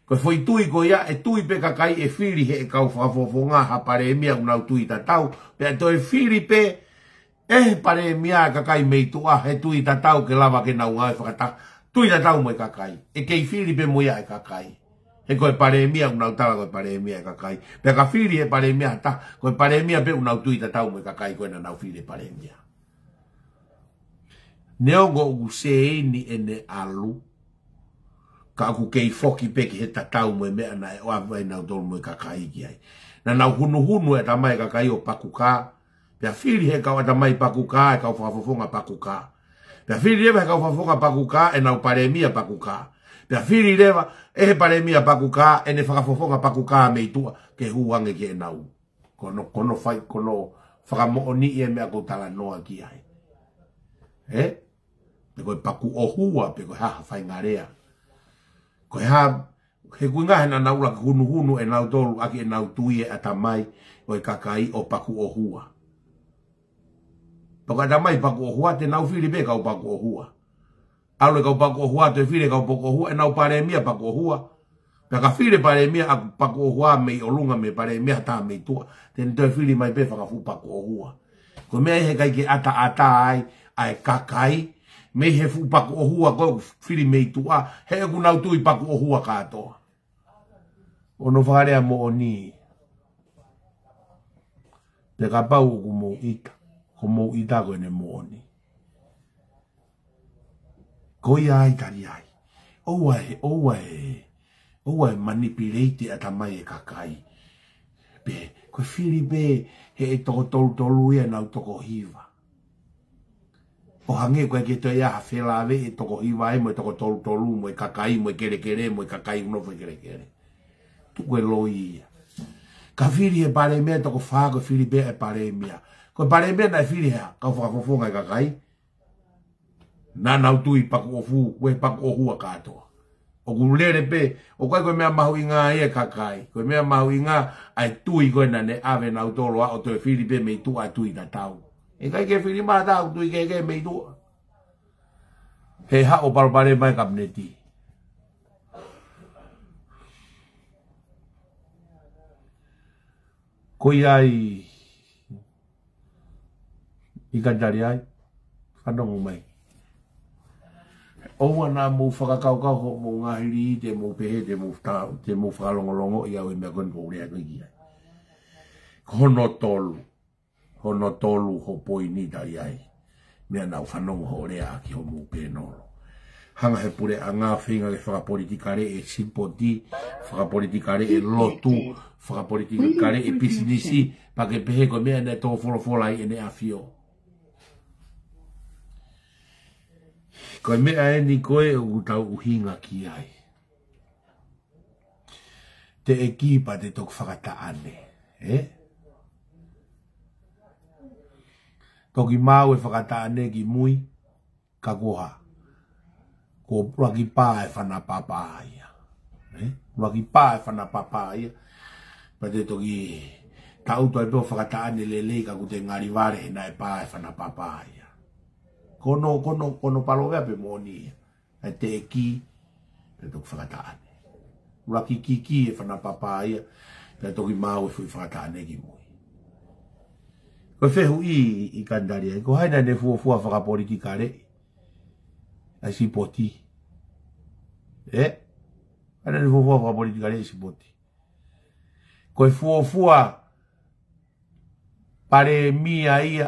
Ko e foʻi tui ko ia, ʻe tui pē kakai ʻe fili he kau fakafofonga ha palēmia ʻoku nau tui tatau, pea toe fili pē ʻe he palēmia e kakai mei tuʻa he tui tatau ke lava ke nau ngāue fakataha. Tui tatau mo e kakai. ʻE kei fili pē mo ia e kakai. He ko e palēmia ʻoku nau tala ko e palēmia e kakai. Pea ka fili he palēmia ha taha, ko e palēmia pē ʻoku nau tui tatau mo e kakai ko ē naʻa nau fili e palēmia. Neongo ʻoku sēini ʻene ʻalu, ka ʻoku kei foki pē ki he tatau mo e meʻa naʻe ʻoange ʻe nautolu mo e kakai ki ai. Naʻa nau hunuhunu e tama e kakai ʻo pakukā, Pea fili he kau ʻatamai pakukā, e kau fakafofonga pakukā. Pea fili leva he kau fakafofonga pakukā, ʻenau palēmia pakukā. Pea fili leva ʻe he palēmia pakukā, ʻene fakafofonga pakukā mei tuʻa, ke hū ange ki heʻenau. Ko hono, ko hono fai, ko hono fakamoʻoni e meʻa ʻoku ou talanoa ki ai. Ē? Pe ko e paku ʻohua, pe ko e hā ha faingalea. Ko e hā, he ʻoku ʻi ai he naʻa nau ʻuluaki hunuhunu ʻe nautolu ʻaki ʻenau tui e ʻatamai ʻo e kakai ʻo paku ʻohua. Pea ko e ʻatamai paku ʻohua, te nau fili pē kau paku ʻohua. ʻAlu e kau paku ʻohua, toe fili e kau paku ʻohua, ʻenau palēmia paku ʻohua. Pea ka fili e palēmia ʻa paku ʻohua mei ʻolunga, mei palēmia tā mei tuʻa, te ne toe fili mai pē fakafuʻu paku ʻohua. Ko e meʻa ʻi he ʻikai ke ʻataʻatā ai ʻa e kakai mei he fuʻu paku ʻohua ko ē ʻoku fili mei tuʻa, he ʻoku nau tui paku ʻohua kātoa. Hono fakalea moʻoni. Pea kapau ʻoku mou ʻita, ko mou ʻita ko ʻene moʻoni. Ko ia ai tali ai. ʻOua ʻe, ʻoua ʻe, ʻoua ʻe manipulate e ʻatamai e kakai. Pea ko e fili pē he ʻe toko tolutolu ia ʻenau toko hiva. ʻO hangē ko e ʻikai ke toe ʻi ai ha felāveʻi e toko hiva ai mo e toko tolutolu mo e kakai mo e kelekele mo e kakai ʻoku nofo he kelekele. Tuku e loi ia. Ka fili he palēmia toko fā ko e fili pē e palēmia. Ko e palēmia naʻe fili hea, kau fakafofonga e kakai. Naʻa nau tui paku ʻohua, ko e paku ʻohua kātoa. ʻOku lele pē, ʻoku ʻikai ko e meʻa mahuʻinga ia e kakai. Ko e meʻa mahuʻinga ʻa e tui ko ē naʻa ne ʻave nautolu ʻo toe fili pē mei tuʻa e tui tatau. ʻE ʻikai ke fili mai ha taha ʻoku tui kehekehe mei tuʻa. He haʻu ʻo palopalema e kapineti. Ko ia ai, ʻIkani Taliai, fanongo mai. ʻOua naʻa mou fakakaukau hoʻomou ngaahi lī te mou pehē, te mou ta-, te mou fakalongolongoʻi au e meʻa ko eni ʻoku ou lea ko ē ki ai. Ko hono tolu, hono tolu hoʻo poini Taliai. Meʻa naʻa ku fanongo hoʻo lea ʻaki hoʻomou pēnolo. Hanga he puleʻanga ʻo feinga ke fakapolitikale e sipoti, fakapolitikale e lotu, fakapolitikale e pisinisi, pea ke pehē ko e meʻa naʻe tō folofola ai ʻEne ʻAfio. Ko e meʻa eni ko ē ʻoku tau ʻuhinga ki ai. Teʻeki pea te toki fakataʻane, ē? Toki maau e fakataʻane ki mui, ka ko e hā? Ko e ʻuluaki pā e fana papa ia. Ē? ʻUluaki pā e fana papa ia. Pea te toki taʻutu ai pē ʻo fakataʻane lelei ka ʻoku te ngali vale he naʻe pā e fana papa ia. Ko hono, ko hono, ko hono palōveape moʻoni ia. ʻA e teʻeki, pea toki fakataʻane. ʻUluaki kiki e fana papa ia, pea toki maau e foʻi fakataʻane ki mui. Ko e fehuʻi ʻIkani Taliai, ko hai naʻa ne fuofua fakapolitikaleʻi ʻa e sipoti? Ē? Hai naʻa ne fuofua fakapolitikaleʻi e sipoti? Ko e fuofua palēmia ia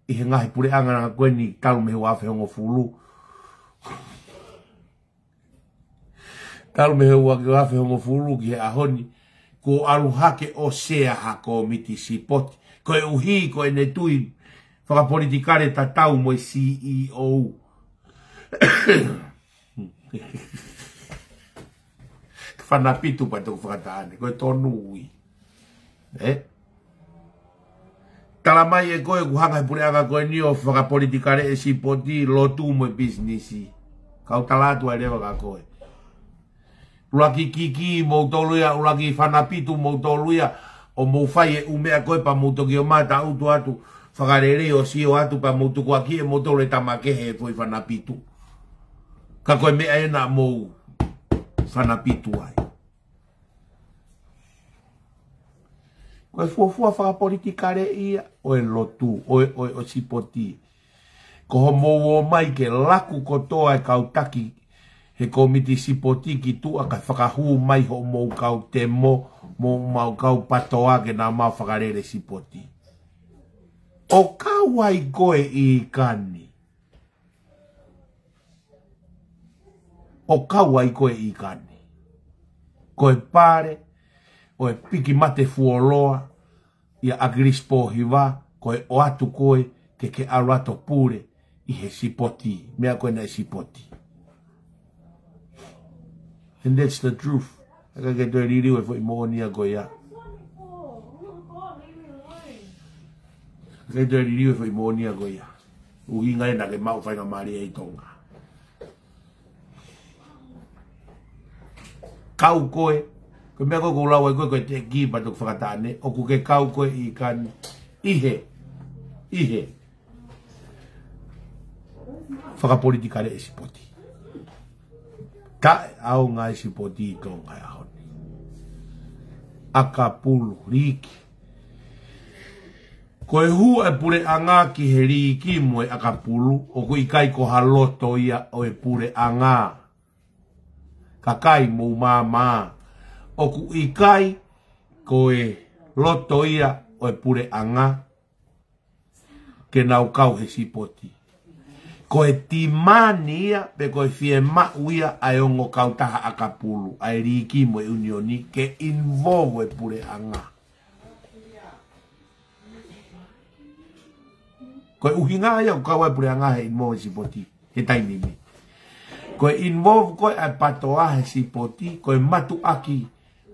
ʻi he ngaahi puleʻanga ko eni talu mei he ua afe hongofulu. Talu mei he ua afe hongofulu ki he ʻaho ni, kuo ʻalu hake ʻo sea ha kōmiti sipoti. Koeʻuhi ko ʻene tui fakapolitikale tatau mo e C E O. Fana pitu pea toki fakataʻane, ko e tonu ui. Ē? Tala mai ʻe koe ʻoku hanga he puleʻanga ko eni ʻo fakapolitikaleʻi e sipoti, lotu mo e pisinisi. Kau tala atu ai leva kia koe. ʻUluaki kiki moutolu ia, ʻuluaki fana pitu moutolu ia, ʻo mou fai e ʻū meʻa ko ē pea mou toki ō mai ʻo taʻutu atu, fakalelei ʻo sio atu pea mou tukuakiʻi ʻe moutolu e tama kehe e foʻi fana pitu. Ka ko e meʻa ē naʻa mou fana pitu ai. Ko e fuofua fakapolitikaleʻi ia ʻo e lotu, ʻo e, ʻo e, ʻo e sipoti. Ko hoʻomou ō mai ke laku kotoa e kau taki he kōmiti sipoti ki tuʻa kae fakahū mai hoʻomou kau temo, mo homou kau patoa ke nau maʻu fakalele sipoti. ʻO kau ai koe ʻIkani. ʻO kau ai koe ʻIkani. Ko e pale ʻo e piki mate fuoloa ʻia ʻAkilisi Pōhiva, ko e ʻoatu koe ke ke ʻalu atu ʻo pule ʻi he sipoti, meʻa ko ē naʻe sipoti. And that's the truth. ʻIkai ke toe liliu e foʻi moʻoni ia ko ia. ʻIkai ke toe liliu e foʻi moʻoni ia ko ia. ʻUhinga ia naʻa ke maʻu faingamālie ʻi Tonga. Kau koe, ko e meʻa ko ē ʻoku ou lau ai ko ē, ko e teʻeki pea toki fakataʻane, ʻoku ke kau koe ʻi kan, ʻi he, ʻi he fakapolitikale e sipoti. Taʻeʻaonga e sipoti ʻi Tonga he ʻaho ni. ʻAkapulu, liiki. Ko e hū e puleʻanga ki he liiki mo e ʻakapulu, ʻoku ʻikai ko ha loto ia ʻo e puleʻanga. Kakai, mou māmā. ʻOku ʻikai ko e loto ia ʻo e puleʻanga ke nau kau he sipoti. Ko e timani ia, pe ko e fiemaʻu ia ʻa e ongo kautaha ʻakapulu, ʻa e liiki mo e ʻiunioni, ke involve e puleʻanga. Ko e ʻuhinga ia ʻoku kau ai e puleʻanga he involve e sipoti he taimi ni. Ko e involve ko ē ʻa e PATOA he sipoti, ko e mātuʻaki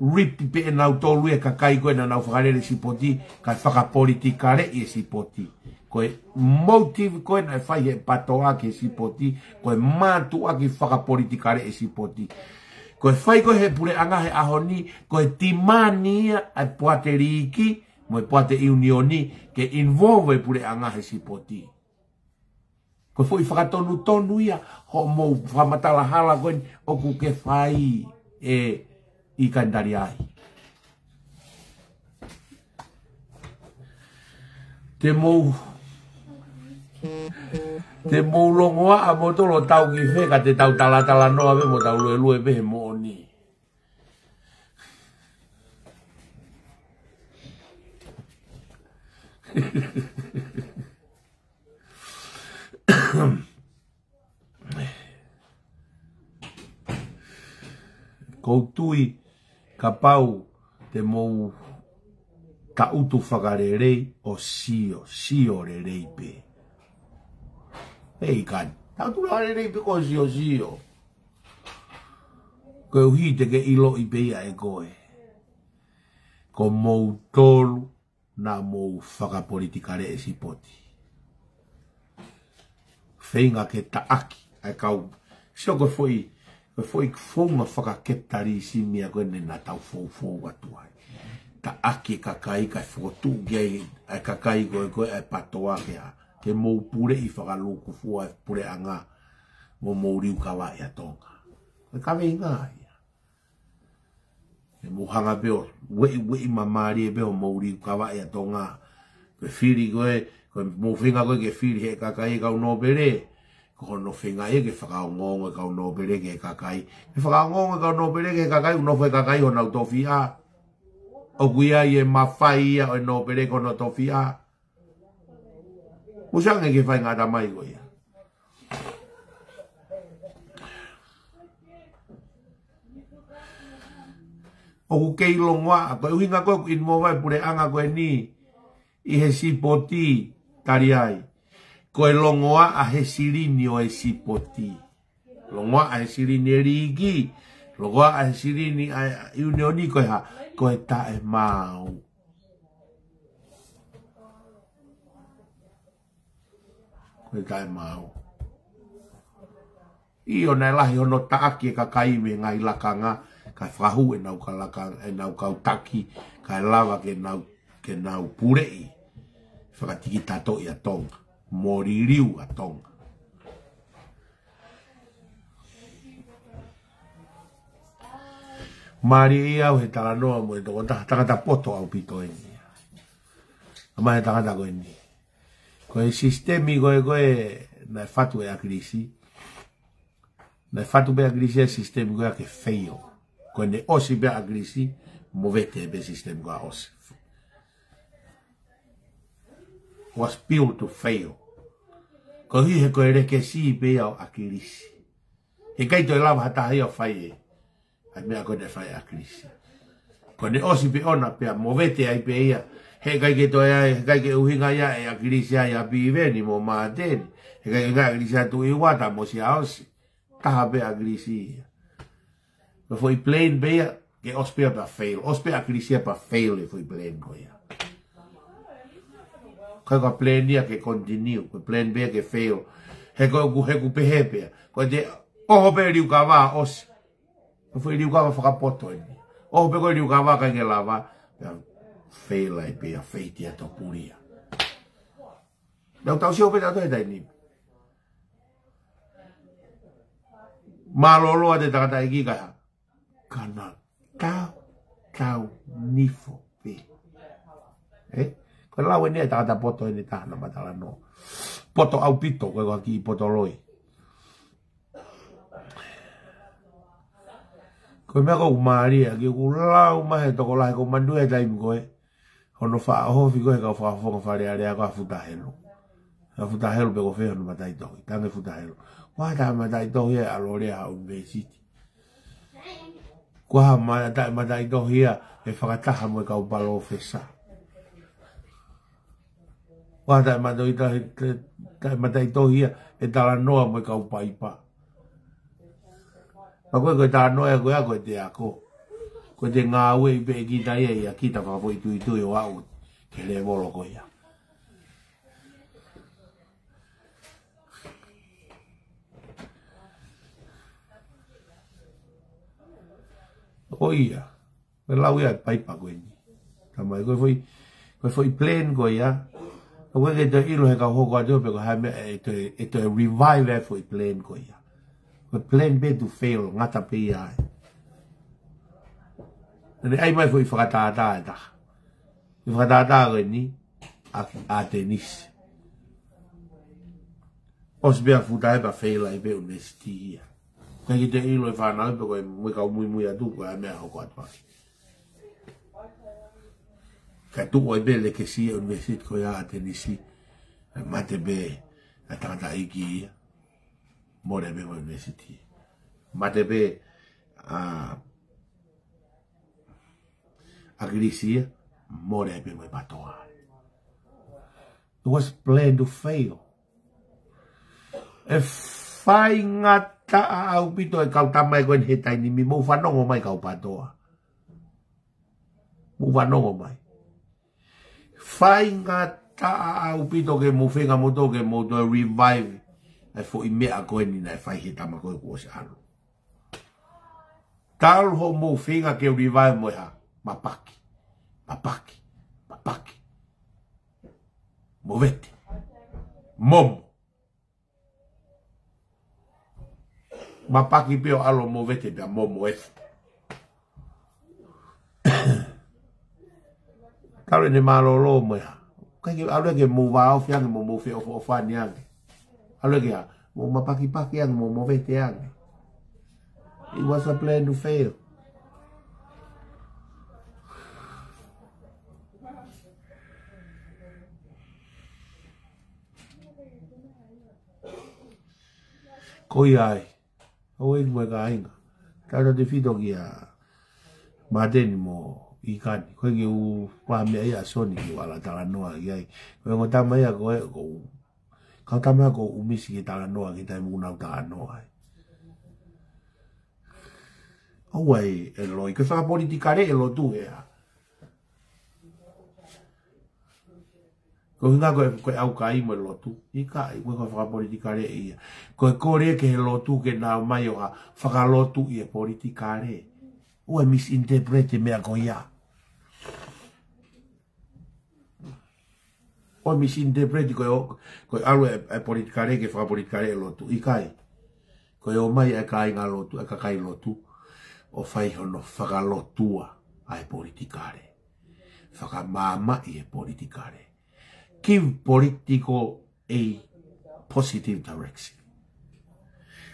ripi pē ʻe nautolu e kakai ko ē naʻa nau fakalele sipoti, kae fakapolitikale e sipoti. Ko e motive ko ē naʻe fai he PATOA ki he sipoti, ko e mātuʻaki fakapolitikale e sipoti. Ko e fai ko ē he puleʻanga he ʻaho ni, ko e timani ia ʻa e poate liiki mo e poate ʻiunioni ke involve e puleʻanga he sipoti. Ko e foʻi fakatonutonu ia hoʻomou fakamatala hala ko eni ʻoku ke fai ē ʻi Kanitaliai. Te mou, te mou longoaʻa moutolu ʻo tau ki fē ka te tau talatalanoa pē mo tau luelue pē he moʻoni. ʻOku ou tui kapau te mou taʻutu fakalelei ʻo sio, sio lelei pē. Ei kan, taʻutu fakalelei pē ko e sio, sio. Koeʻuhi te ke ʻiloʻi pē ia ʻe koe. Ko moutolu naʻa mou fakapolitikale e sipoti. Feinga ke taʻaki ʻa e kau, sio ko e foʻi, ko e foʻi founga fakakepitalisimi ia ko eni naʻa tau foufou atu ai. Taʻaki e kakai kae fokotuʻu ki ai ʻa e kakai ko ē ko ē ʻa e PATOA ke ʻā, ke mou puleʻi fakalūkufua e puleʻanga mo mou liukavaʻi ʻa Tonga. Ko e kaveinga ia. ʻE mou hanga pē ʻo ueʻi, ueʻi māmālie pē ʻo mou liukavaʻi ʻa Tonga. Ko e fili ko ē, ko e mou feinga ko ē ke fili he kakai e kau nōpele. Ko hono feinga ia ke fakaongoongo e kau nōpele ki he kakai. Ke fakaongoongo e kau nōpele ki he kakai, ʻoku nofo e kakai honau tofiʻa. ʻOku ʻi ai e mafai ia ʻo e nōpele ki hono tofiʻa. Mou sio ange ki he faingataʻa mai ko ia. ʻOku kei longoaʻa, ko e ʻuhinga ko ē ʻoku involve ai e puleʻanga ko eni ʻi he sipoti, tali ai. Ko e longoaʻa he silini ʻo e sipoti. Longoaʻa he silini e liiki. Longoaʻa he silini ʻa e ʻiunioni ko e hā, ko e taʻemaau. Ko e taʻemaau. ʻIo naʻe lahi hono taʻaki e kakai mei he ngaahi lakanga, kae fakahū ʻenau ka laka, ʻenau kau taki, kae lava ke nau, ke nau puleʻi. Fakatikitatoʻi ʻa Tonga. Mo liliu ʻa Tonga. Mālie ia au he talanoa mo e tokotaha tangata poto ʻaupito eni. ʻA mai he tangata ko eni. Ko e sisitemi ko ē ko ē naʻe fatu ʻe ʻAkilisi. Naʻe fatu pē ʻe ʻAkilisi e sisitemi ko ia ke fail. Ko ʻene ʻosi pē ʻAkilisi, movete pē sisitemi ko ia ʻosi. Was built to fail. Koeʻuhi he ko e lekesi pē ia ʻo ʻAkilisi. Heʻikai toe lava ha taha ia ʻo fai e ʻa e meʻa ko ē naʻe fai ʻe ʻAkilisi. Ko ʻene ʻosi pē ʻona pea movete ai pē ia, He ʻikai ke toe ai, he ʻikai ke ʻuhinga ia ʻe ʻAkilisi ia ʻa Piveni mo Māteni. He ʻikai ke ʻuhinga ʻAkilisi ia Tuʻi Uata mo Siaosi. Taha pē ʻAkilisi ia. Ko e foʻi plan pē ia, ke ʻosi pē ia pea fail. ʻOsi pē ʻAkilisi ia pea fail e foʻi plan ko ia. Ko e ka plan ia ke continue, ko e plan pē ia ke fail. He ko ʻeku, he ʻoku pehē pē ia. Ko e te, ʻoho pē Liukava, ʻosi. Ko e foʻi Liukava fakapoto eni. ʻOho pē ko e Liukava ʻikai ke lava, pea fail ai pē ia, fate ia, tō puli ia. Naʻa tau sio pē tautolu he taimi ni. Mālōlō atu e tangataʻeiki ka hā. Ka na tau, tau nifo pē. Ē? Ko e lau eni e tangata poto eni taha naʻa ma talanoa. Poto ʻaupito, ko e kiʻi poto loi. Ko e meʻa ʻoku mālie ʻaki, ʻoku lau mai he tokolahi, ʻoku ou manatuʻi he taimi ko ē. Hono faʻa ʻohofi ko ē he kau fakafofonga Fale Alea ko ē ʻa Futa Helu. ʻA Futa Helu pe ko fē hono mataʻitohi, tangi Futa Helu. Ko e taha mataʻitohi ia ʻa e ʻAlo Lea ʻUnivēsiti. Ko e taha mataʻitohi ia ʻe fakataha mo e kau palōfesa. Ko e taha mataʻitohi, taha mataʻitohi ia ʻe talanoa mo e kau paipa. Pea ko e, ko e talanoa ia ko ia ko e te ako. Ko e te ngāueʻi pē ʻe kita ia ʻia kita fakafoʻituitui ʻo aʻu ki he lēvolo ko ia. ʻO ia. Ko e lau ia e paipa ko eni. Tamai, ko e foʻi, ko e foʻi plan ko ia. ʻOku ʻikai ke toe ʻilo he kau hoko atu pe ko e hā e meʻa ʻe toe, ʻe toe revive e foʻi plan ko ia. Ko e plan pē to fail, ngata pē ia ai. Naʻe ʻai mai foʻi fakatātā ʻe taha. Foʻi fakatātā ko eni, ʻa, ʻAtenisi. ʻOsi pē ʻa Futa Helu pea fail ai pē ʻunivēsiti ia. ʻIkai ke toe ʻilo e fānau pe ko e mo e kau muimui atu ko e hā e meʻa hoko atu ai. Ka tuʻu ai pē e lekesi e ʻunivēsiti ko ia ʻAtenisi. Mate pē ʻa e tangataʻeiki ia. Mole pē mo e ʻunivēsiti. Mate pē ʻa ʻAkilisi ia. Mole pē mo e PATOA. It was planned to fail. ʻE faingataʻa ʻaupito e kau tamai ko eni he taimi ni, mou fanongo mai kau PATOA. Mou fanongo mai. Faingataʻa ʻaupito ke mou feinga moutolu ke mou toe revive e foʻi meʻa ko eni naʻe fai he tama ko ē kuo ʻosi ʻalu. Talu hoʻomou feinga ke revive mo e hā, mapaki. Mapaki. Mapaki. Movete. Momo. Mapaki pē ʻo ʻalu ʻo movete pea momo ē. Talu ʻene mālōlō mo e hā. ʻIkai ke ʻalu ia ke mou vāofi ange mo mou feʻofoʻofani ange. ʻAlu ia ke hā, mou mapakipaki ange, mou movete ange. It was a plan to fail. Ko ia ai. ʻOi mo e kāinga. Tautautefito kia Māteni mo ʻIkani. Ko e ke u pā meʻa ia Soni ke u ala talanoa ki ai. Ko e ongo tama ia ko e, ko u. Kau tama ia ko u ʻumisi ke talanoa ki he taimi ʻoku nau talanoa ai. ʻOua ʻe loi. Ko e fakapolitikale e lotu ē. Ko e ʻuhinga ko e, ko e ʻaukai mo e lotu. ʻIkai, ko e fakapolitikale ia. Ko e kole ki he lotu ke nau mai ʻo fakalotuʻi e politikale. ʻOua ʻe misinterpret e meʻa ko ia. ʻOua ʻe misinterpret ko e ʻo, ko e ʻalu e, e politikale ke fakapolitikale e lotu. ʻIkai. Ko e ō mai e kāinga lotu, e kakai lotu, ʻo fai hono fakalotua ʻa e politikale. Fakamāmaʻi e politikale. Give political a positive direction.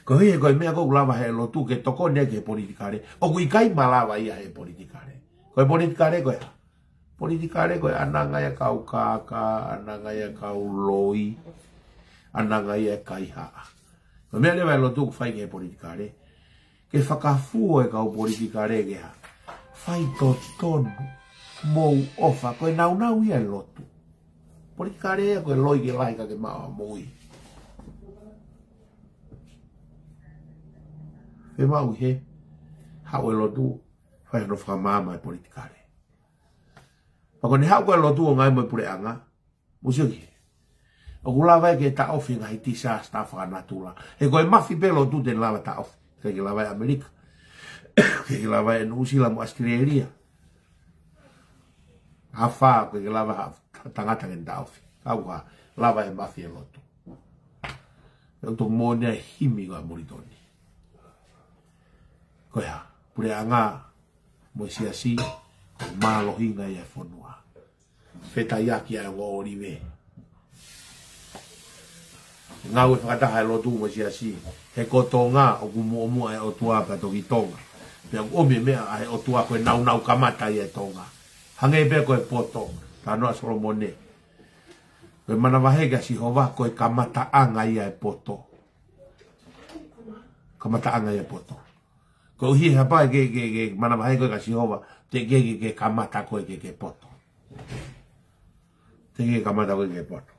Ko e hā e, ko e meʻa ʻoku lava he lotu ke tokoni ki he politikale, ʻoku ʻikai malava ia he politikale. Ko e politikale ko e hā? Politikale ko e ʻananga ia e kau kākā, ʻananga ia e kau loi, ʻananga ia e kaihaʻa. Ko e meʻa leva e lotu ʻoku fai ki he politikale. Ke fakafuo e kau politikale ke hā. Fai totonu. mou ʻofa, ko e naunau ia e lotu. Politikale ia ko e loi ke lahi ka ke maʻu ʻa moʻui. Fiemaʻu ʻi he haʻu e lotu, fai hono fakamaama e politikale. Pea ko ʻene haʻu ko e lotu ʻo ngāue mo e puleʻanga, mou sio ki he. ʻOku lava ia ke taʻofi e ngaahi disaster fakanatula. He ko e mafi pē lotu te ne lava taʻofi. ʻIkai ke lava ʻe ʻAmelika. ʻIkai ke lava ʻe Nuʻusila mo ʻAositelēlia. Afā ʻikai ke lava ha tangata ke ne taʻofi. Ka ʻoku lava ʻe he mafi e lotu. ʻOku toki moʻoni ʻa e himi ko ia ʻa Molitoni. Ko e hā, puleʻanga mo e siasi, ko e mālohinga ia e fonua. Fetaiaki ʻa e ongo ʻōlive. Ngāue fakataha e lotu mo e siasi. He ko Tonga, ʻoku muʻomuʻa e ʻOtua pea toki Tonga. Pea ʻoku ʻomi e meʻa ʻa e ʻOtua ko e naunau kamata ia e Tonga. Hangē pē ko e poto, talanoa Solomone. Ko e manavahē kia Sihova, ko e kamataʻanga ia e poto. Kamataʻanga ia e poto. Koeʻuhi he hapa ke, ke, ke manavahē koe kia Sihova, teʻeki ke, ke kamata koe ke, ke poto. Teʻeki ke kamata koe ke poto.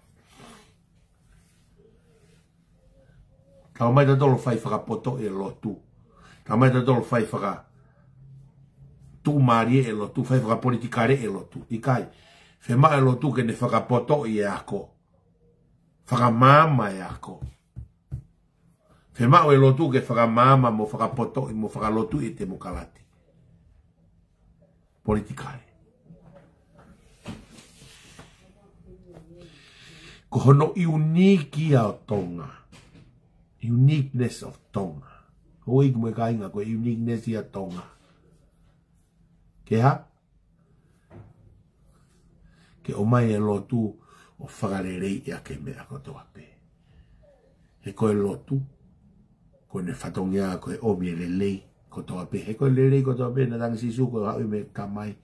Talamai tautolu fai fakapoto e lotu. Talamai tautolu fai fakatuʻumālie e lotu, fai fakapolitikale e lotu. ʻIkai, fiemaʻu e lotu ke ne fakapotoʻi e ako. Fakamaama e ako. Fiemaʻu e lotu ke fakamaama mo fakapotoʻi mo fakalotuʻi e temokalati politikale. Ko hono unique ia ʻo Tonga. Uniqueness of Tonga. Houʻeiki mo e kāinga, ko e uniqueness ia ʻo Tonga. Ke hā? Ke ʻomai e lotu ʻo fakaleleiʻi ʻa e meʻa kotoa pē. He ko e lotu, ko ʻene fatongia ko e ʻomi e lelei kotoa pē. He ko e lelei kotoa pē, naʻe talaange ʻe Sīsū ko e haʻu ia mei he Tamai.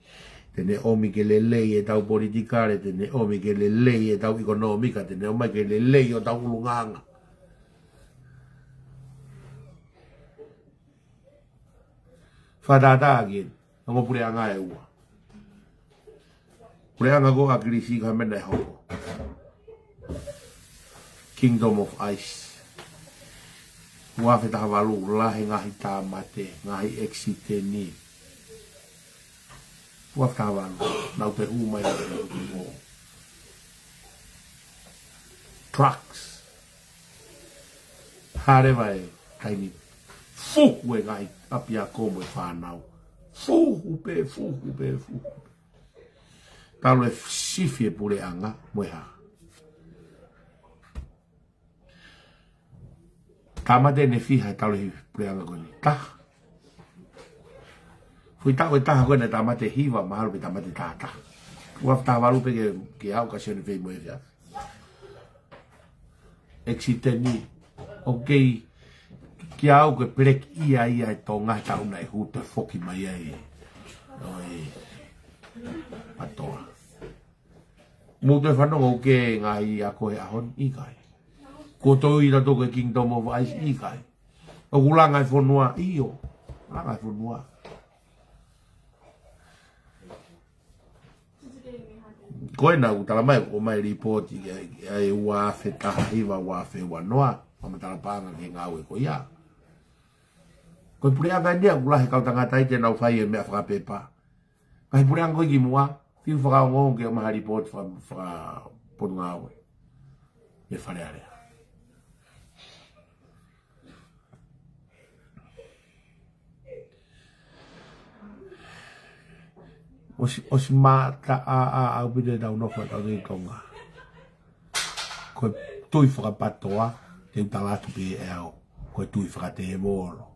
Te ne ʻomi ke lelei e tau politikale, te ne ʻomi ke lelei e tau ʻekonōmika, te ne ʻomai ke lelei ʻo tau ʻulungaanga. Fakatātā ki he ongo puleʻanga ʻe ua. Puleʻanga ko ʻAkilisi ka mena e hoko. Kingdom of Ice. Ua afe taha valu, lahi e ngaahi tāmate, ngaahi ʻekisiteni. Ua afe taha valu, nau te ʻū mai e ʻū. Trucks. Hale vai, taimi. Fuhu e ngaahi ʻapiako mo e fānau. Fuhu pē, fuhu pē, fuhu pē. Talu e sifi e puleʻanga, mo e hā. Tāmate ʻe fiha talu e puleʻanga ko eni. Taha. Foʻi taʻu ʻe taha ko ena tāmate hiva mahalo pē tāmate taha taha. Ua afe taha valu pē ke, ke au ka sione fei mo e fia. ʻEkisiteni. ʻOku kei, kia au ko e peleki ia ia e Tonga taʻu naʻe hū toe foki mai ai. ʻOi. ʻAtoa. Mou toe fanongo ʻoku ke ngaahi ako he ʻaho ni ʻikai. Ko e tō ia ʻa e Kingdom of Ice ʻikai. ʻOku langa e fonua, ʻio. Langa e fonua. Ko ena ʻoku talamai, ʻoku ʻomai lipooti, ʻa e ua afe taha hiva, ua afe ua noa, fakamatala paʻanga ki he ngāue ko ia. Ko e puleʻanga eni ia, ʻoku lahi e kau tangata ʻi he nau fai e meʻa fakapepa. Ngaahi puleʻanga ko ē kimuʻa, fiu fakaongoongo ke ʻomai ha lipooti faka-, fakapotungāue. Mei Fale Alea. ʻOsi, ʻosi mataʻāʻā ʻaupito ʻetau nofo ʻatautolu ʻi Tonga. Ko e tui fakapatoa, te u tala atu pē ʻe au, ko e tui fakatēvolo.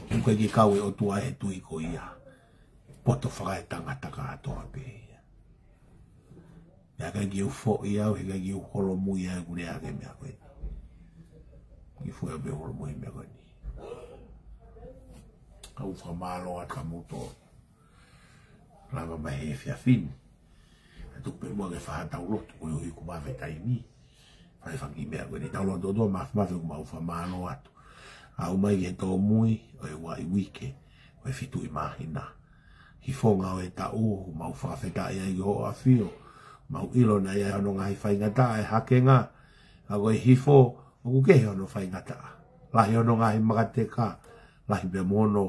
ʻOku ʻikai ke kau e ʻOtua he tui ko ia. Poto fakaetangata kātoa pē ia. Naʻe ʻikai ke u foʻi au, he ʻikai ke u holomui au ʻeku lea ki he meʻa ko eni. Ke foʻi au pē holomui he meʻa ko eni. Ka u fakamālō atu kia moutolu. Lava mai he efiafi ni. ʻA tuku pē muʻa ke fai haʻatau lotu, koeʻuhi kuo mavahe e taimi. Fai e fanga kiʻi meʻa ko eni. Tau lotu atu, mafimafi ʻoku mau fakamālō atu. Aʻu mai ki he tōmui ʻo e ua ʻi he uike, ʻo e fitu ʻi māhina. hifonga ʻo e taʻu, mau fakafetaʻi ai ki hoʻo ʻAfio. Mau ʻilo naʻe ʻi ai hono ngaahi faingataʻa e hakenga, ka ko e hifo, ʻoku kehe hono faingataʻa. Lahi hono ngaahi makateka, lahi pē mo hono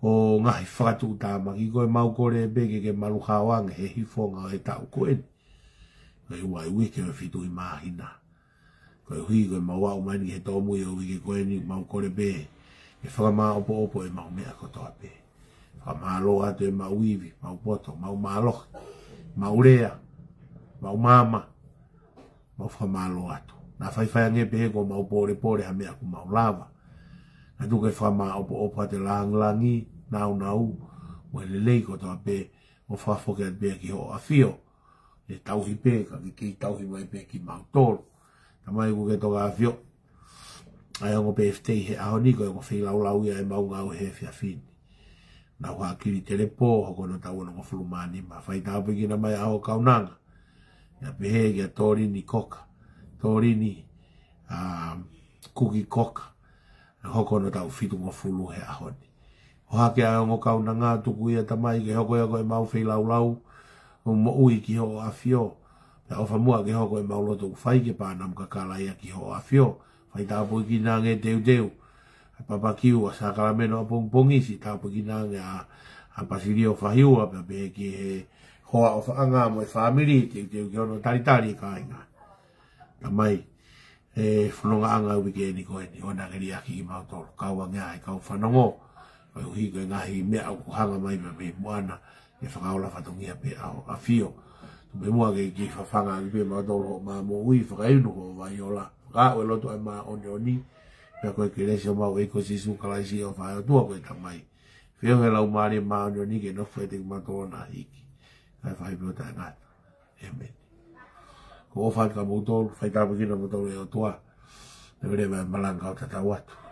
ʻo ngaahi fakatuʻutāmaki, ko e mau kole pē ke ke maluhao ange he hifonga ʻo e taʻu ko eni. Ko e ua e uike ʻo e fitu ʻi māhina. Koeʻuhi ko e mau aʻu mai ni ki he tōmui ʻo e uike ko eni, mau kole pē ke fakamāʻopoʻopo e mau meʻa kotoa pē. Fakamālō atu e mau ivi, mau poto, mau mālohi, mau lea, mau maama, mau fakamālō atu. Naʻa faifai ange pē he ko mau pōlepole ha meʻa ʻoku mau lava. Naʻa tuku ke fakamāʻopoʻopo atu e lāngilangi, nāunau, mo e lelei kotoa pē, ʻo fakafoki atu pē ki hoʻo ʻAfio. ʻE tauhi pē, ka ke kei tauhi mai pē kimautolu. Tamai, ʻoku ke toka ʻAfio. ʻA e ongo pēfitei he ʻaho ni, ko e ongo feilaulau ia e mau ngāue he efiafi ni. Naʻa ku haʻakili telepō, hoko hono taʻu onongofulu mā nima, fai tāpuekina mai ʻa hoʻo kaunanga. Ia pehē kia Tolini Koka. Tolini, ʻa, Kuki Koka. Hoko hono taʻu fitungofulu he ʻaho ni. ʻOhake ʻa e ongo kaunanga, tuku ia Tamai ke hoko ia ko e mau feilaulau ʻo moʻui ki hoʻo ʻAfio. Pea ʻofa muʻa ke hoko e mau loto ʻoku fai ke pānamu kakala ia ki hoʻo ʻAfio. Fai tāpuekina ange Teuteu, ʻa Papakiu, ʻa Sakalameno, ʻa Pongipongi, siʻi tāpuekina ange ʻa, ʻa Pasilio Fahiua, pea pehē ki he hoa ʻofaʻanga mo e fāmili, Teuteu ki hono talitali e kāinga. Tamai, e fonongaʻanga uike eni ko eni, ʻoua naʻa ke liʻaki kimautolu, kau ange ʻa e kau fanongo, koeʻuhi ko e ngaahi meʻa ʻoku hanga mai pē mei muʻa na, ke fakaola fatongia pē ʻa hoʻo ʻAfio. Tuku pē muʻa ke, ke fafanga ange pē mautolu hoʻo mā moʻui, fakainu hoʻo vai ola, fakaaʻu e lotu ʻa e māʻoniʻoni, pea ko e kelesi ʻa homau ʻEiki ko Sīsū Kalaisi, ʻofa ʻa e ʻOtua ko e Tamai, feohi ʻa e Laumālie Māʻoniʻoni ke nofo ʻiate kimautolu ʻo na hiki, kae fai pē ʻo taʻengata. ʻĒmeni. Ko e ʻofa atu kia moutolu, fai tāpuekina moutolu ʻe he ʻOtua. Leva leva e malanga kae tatau atu.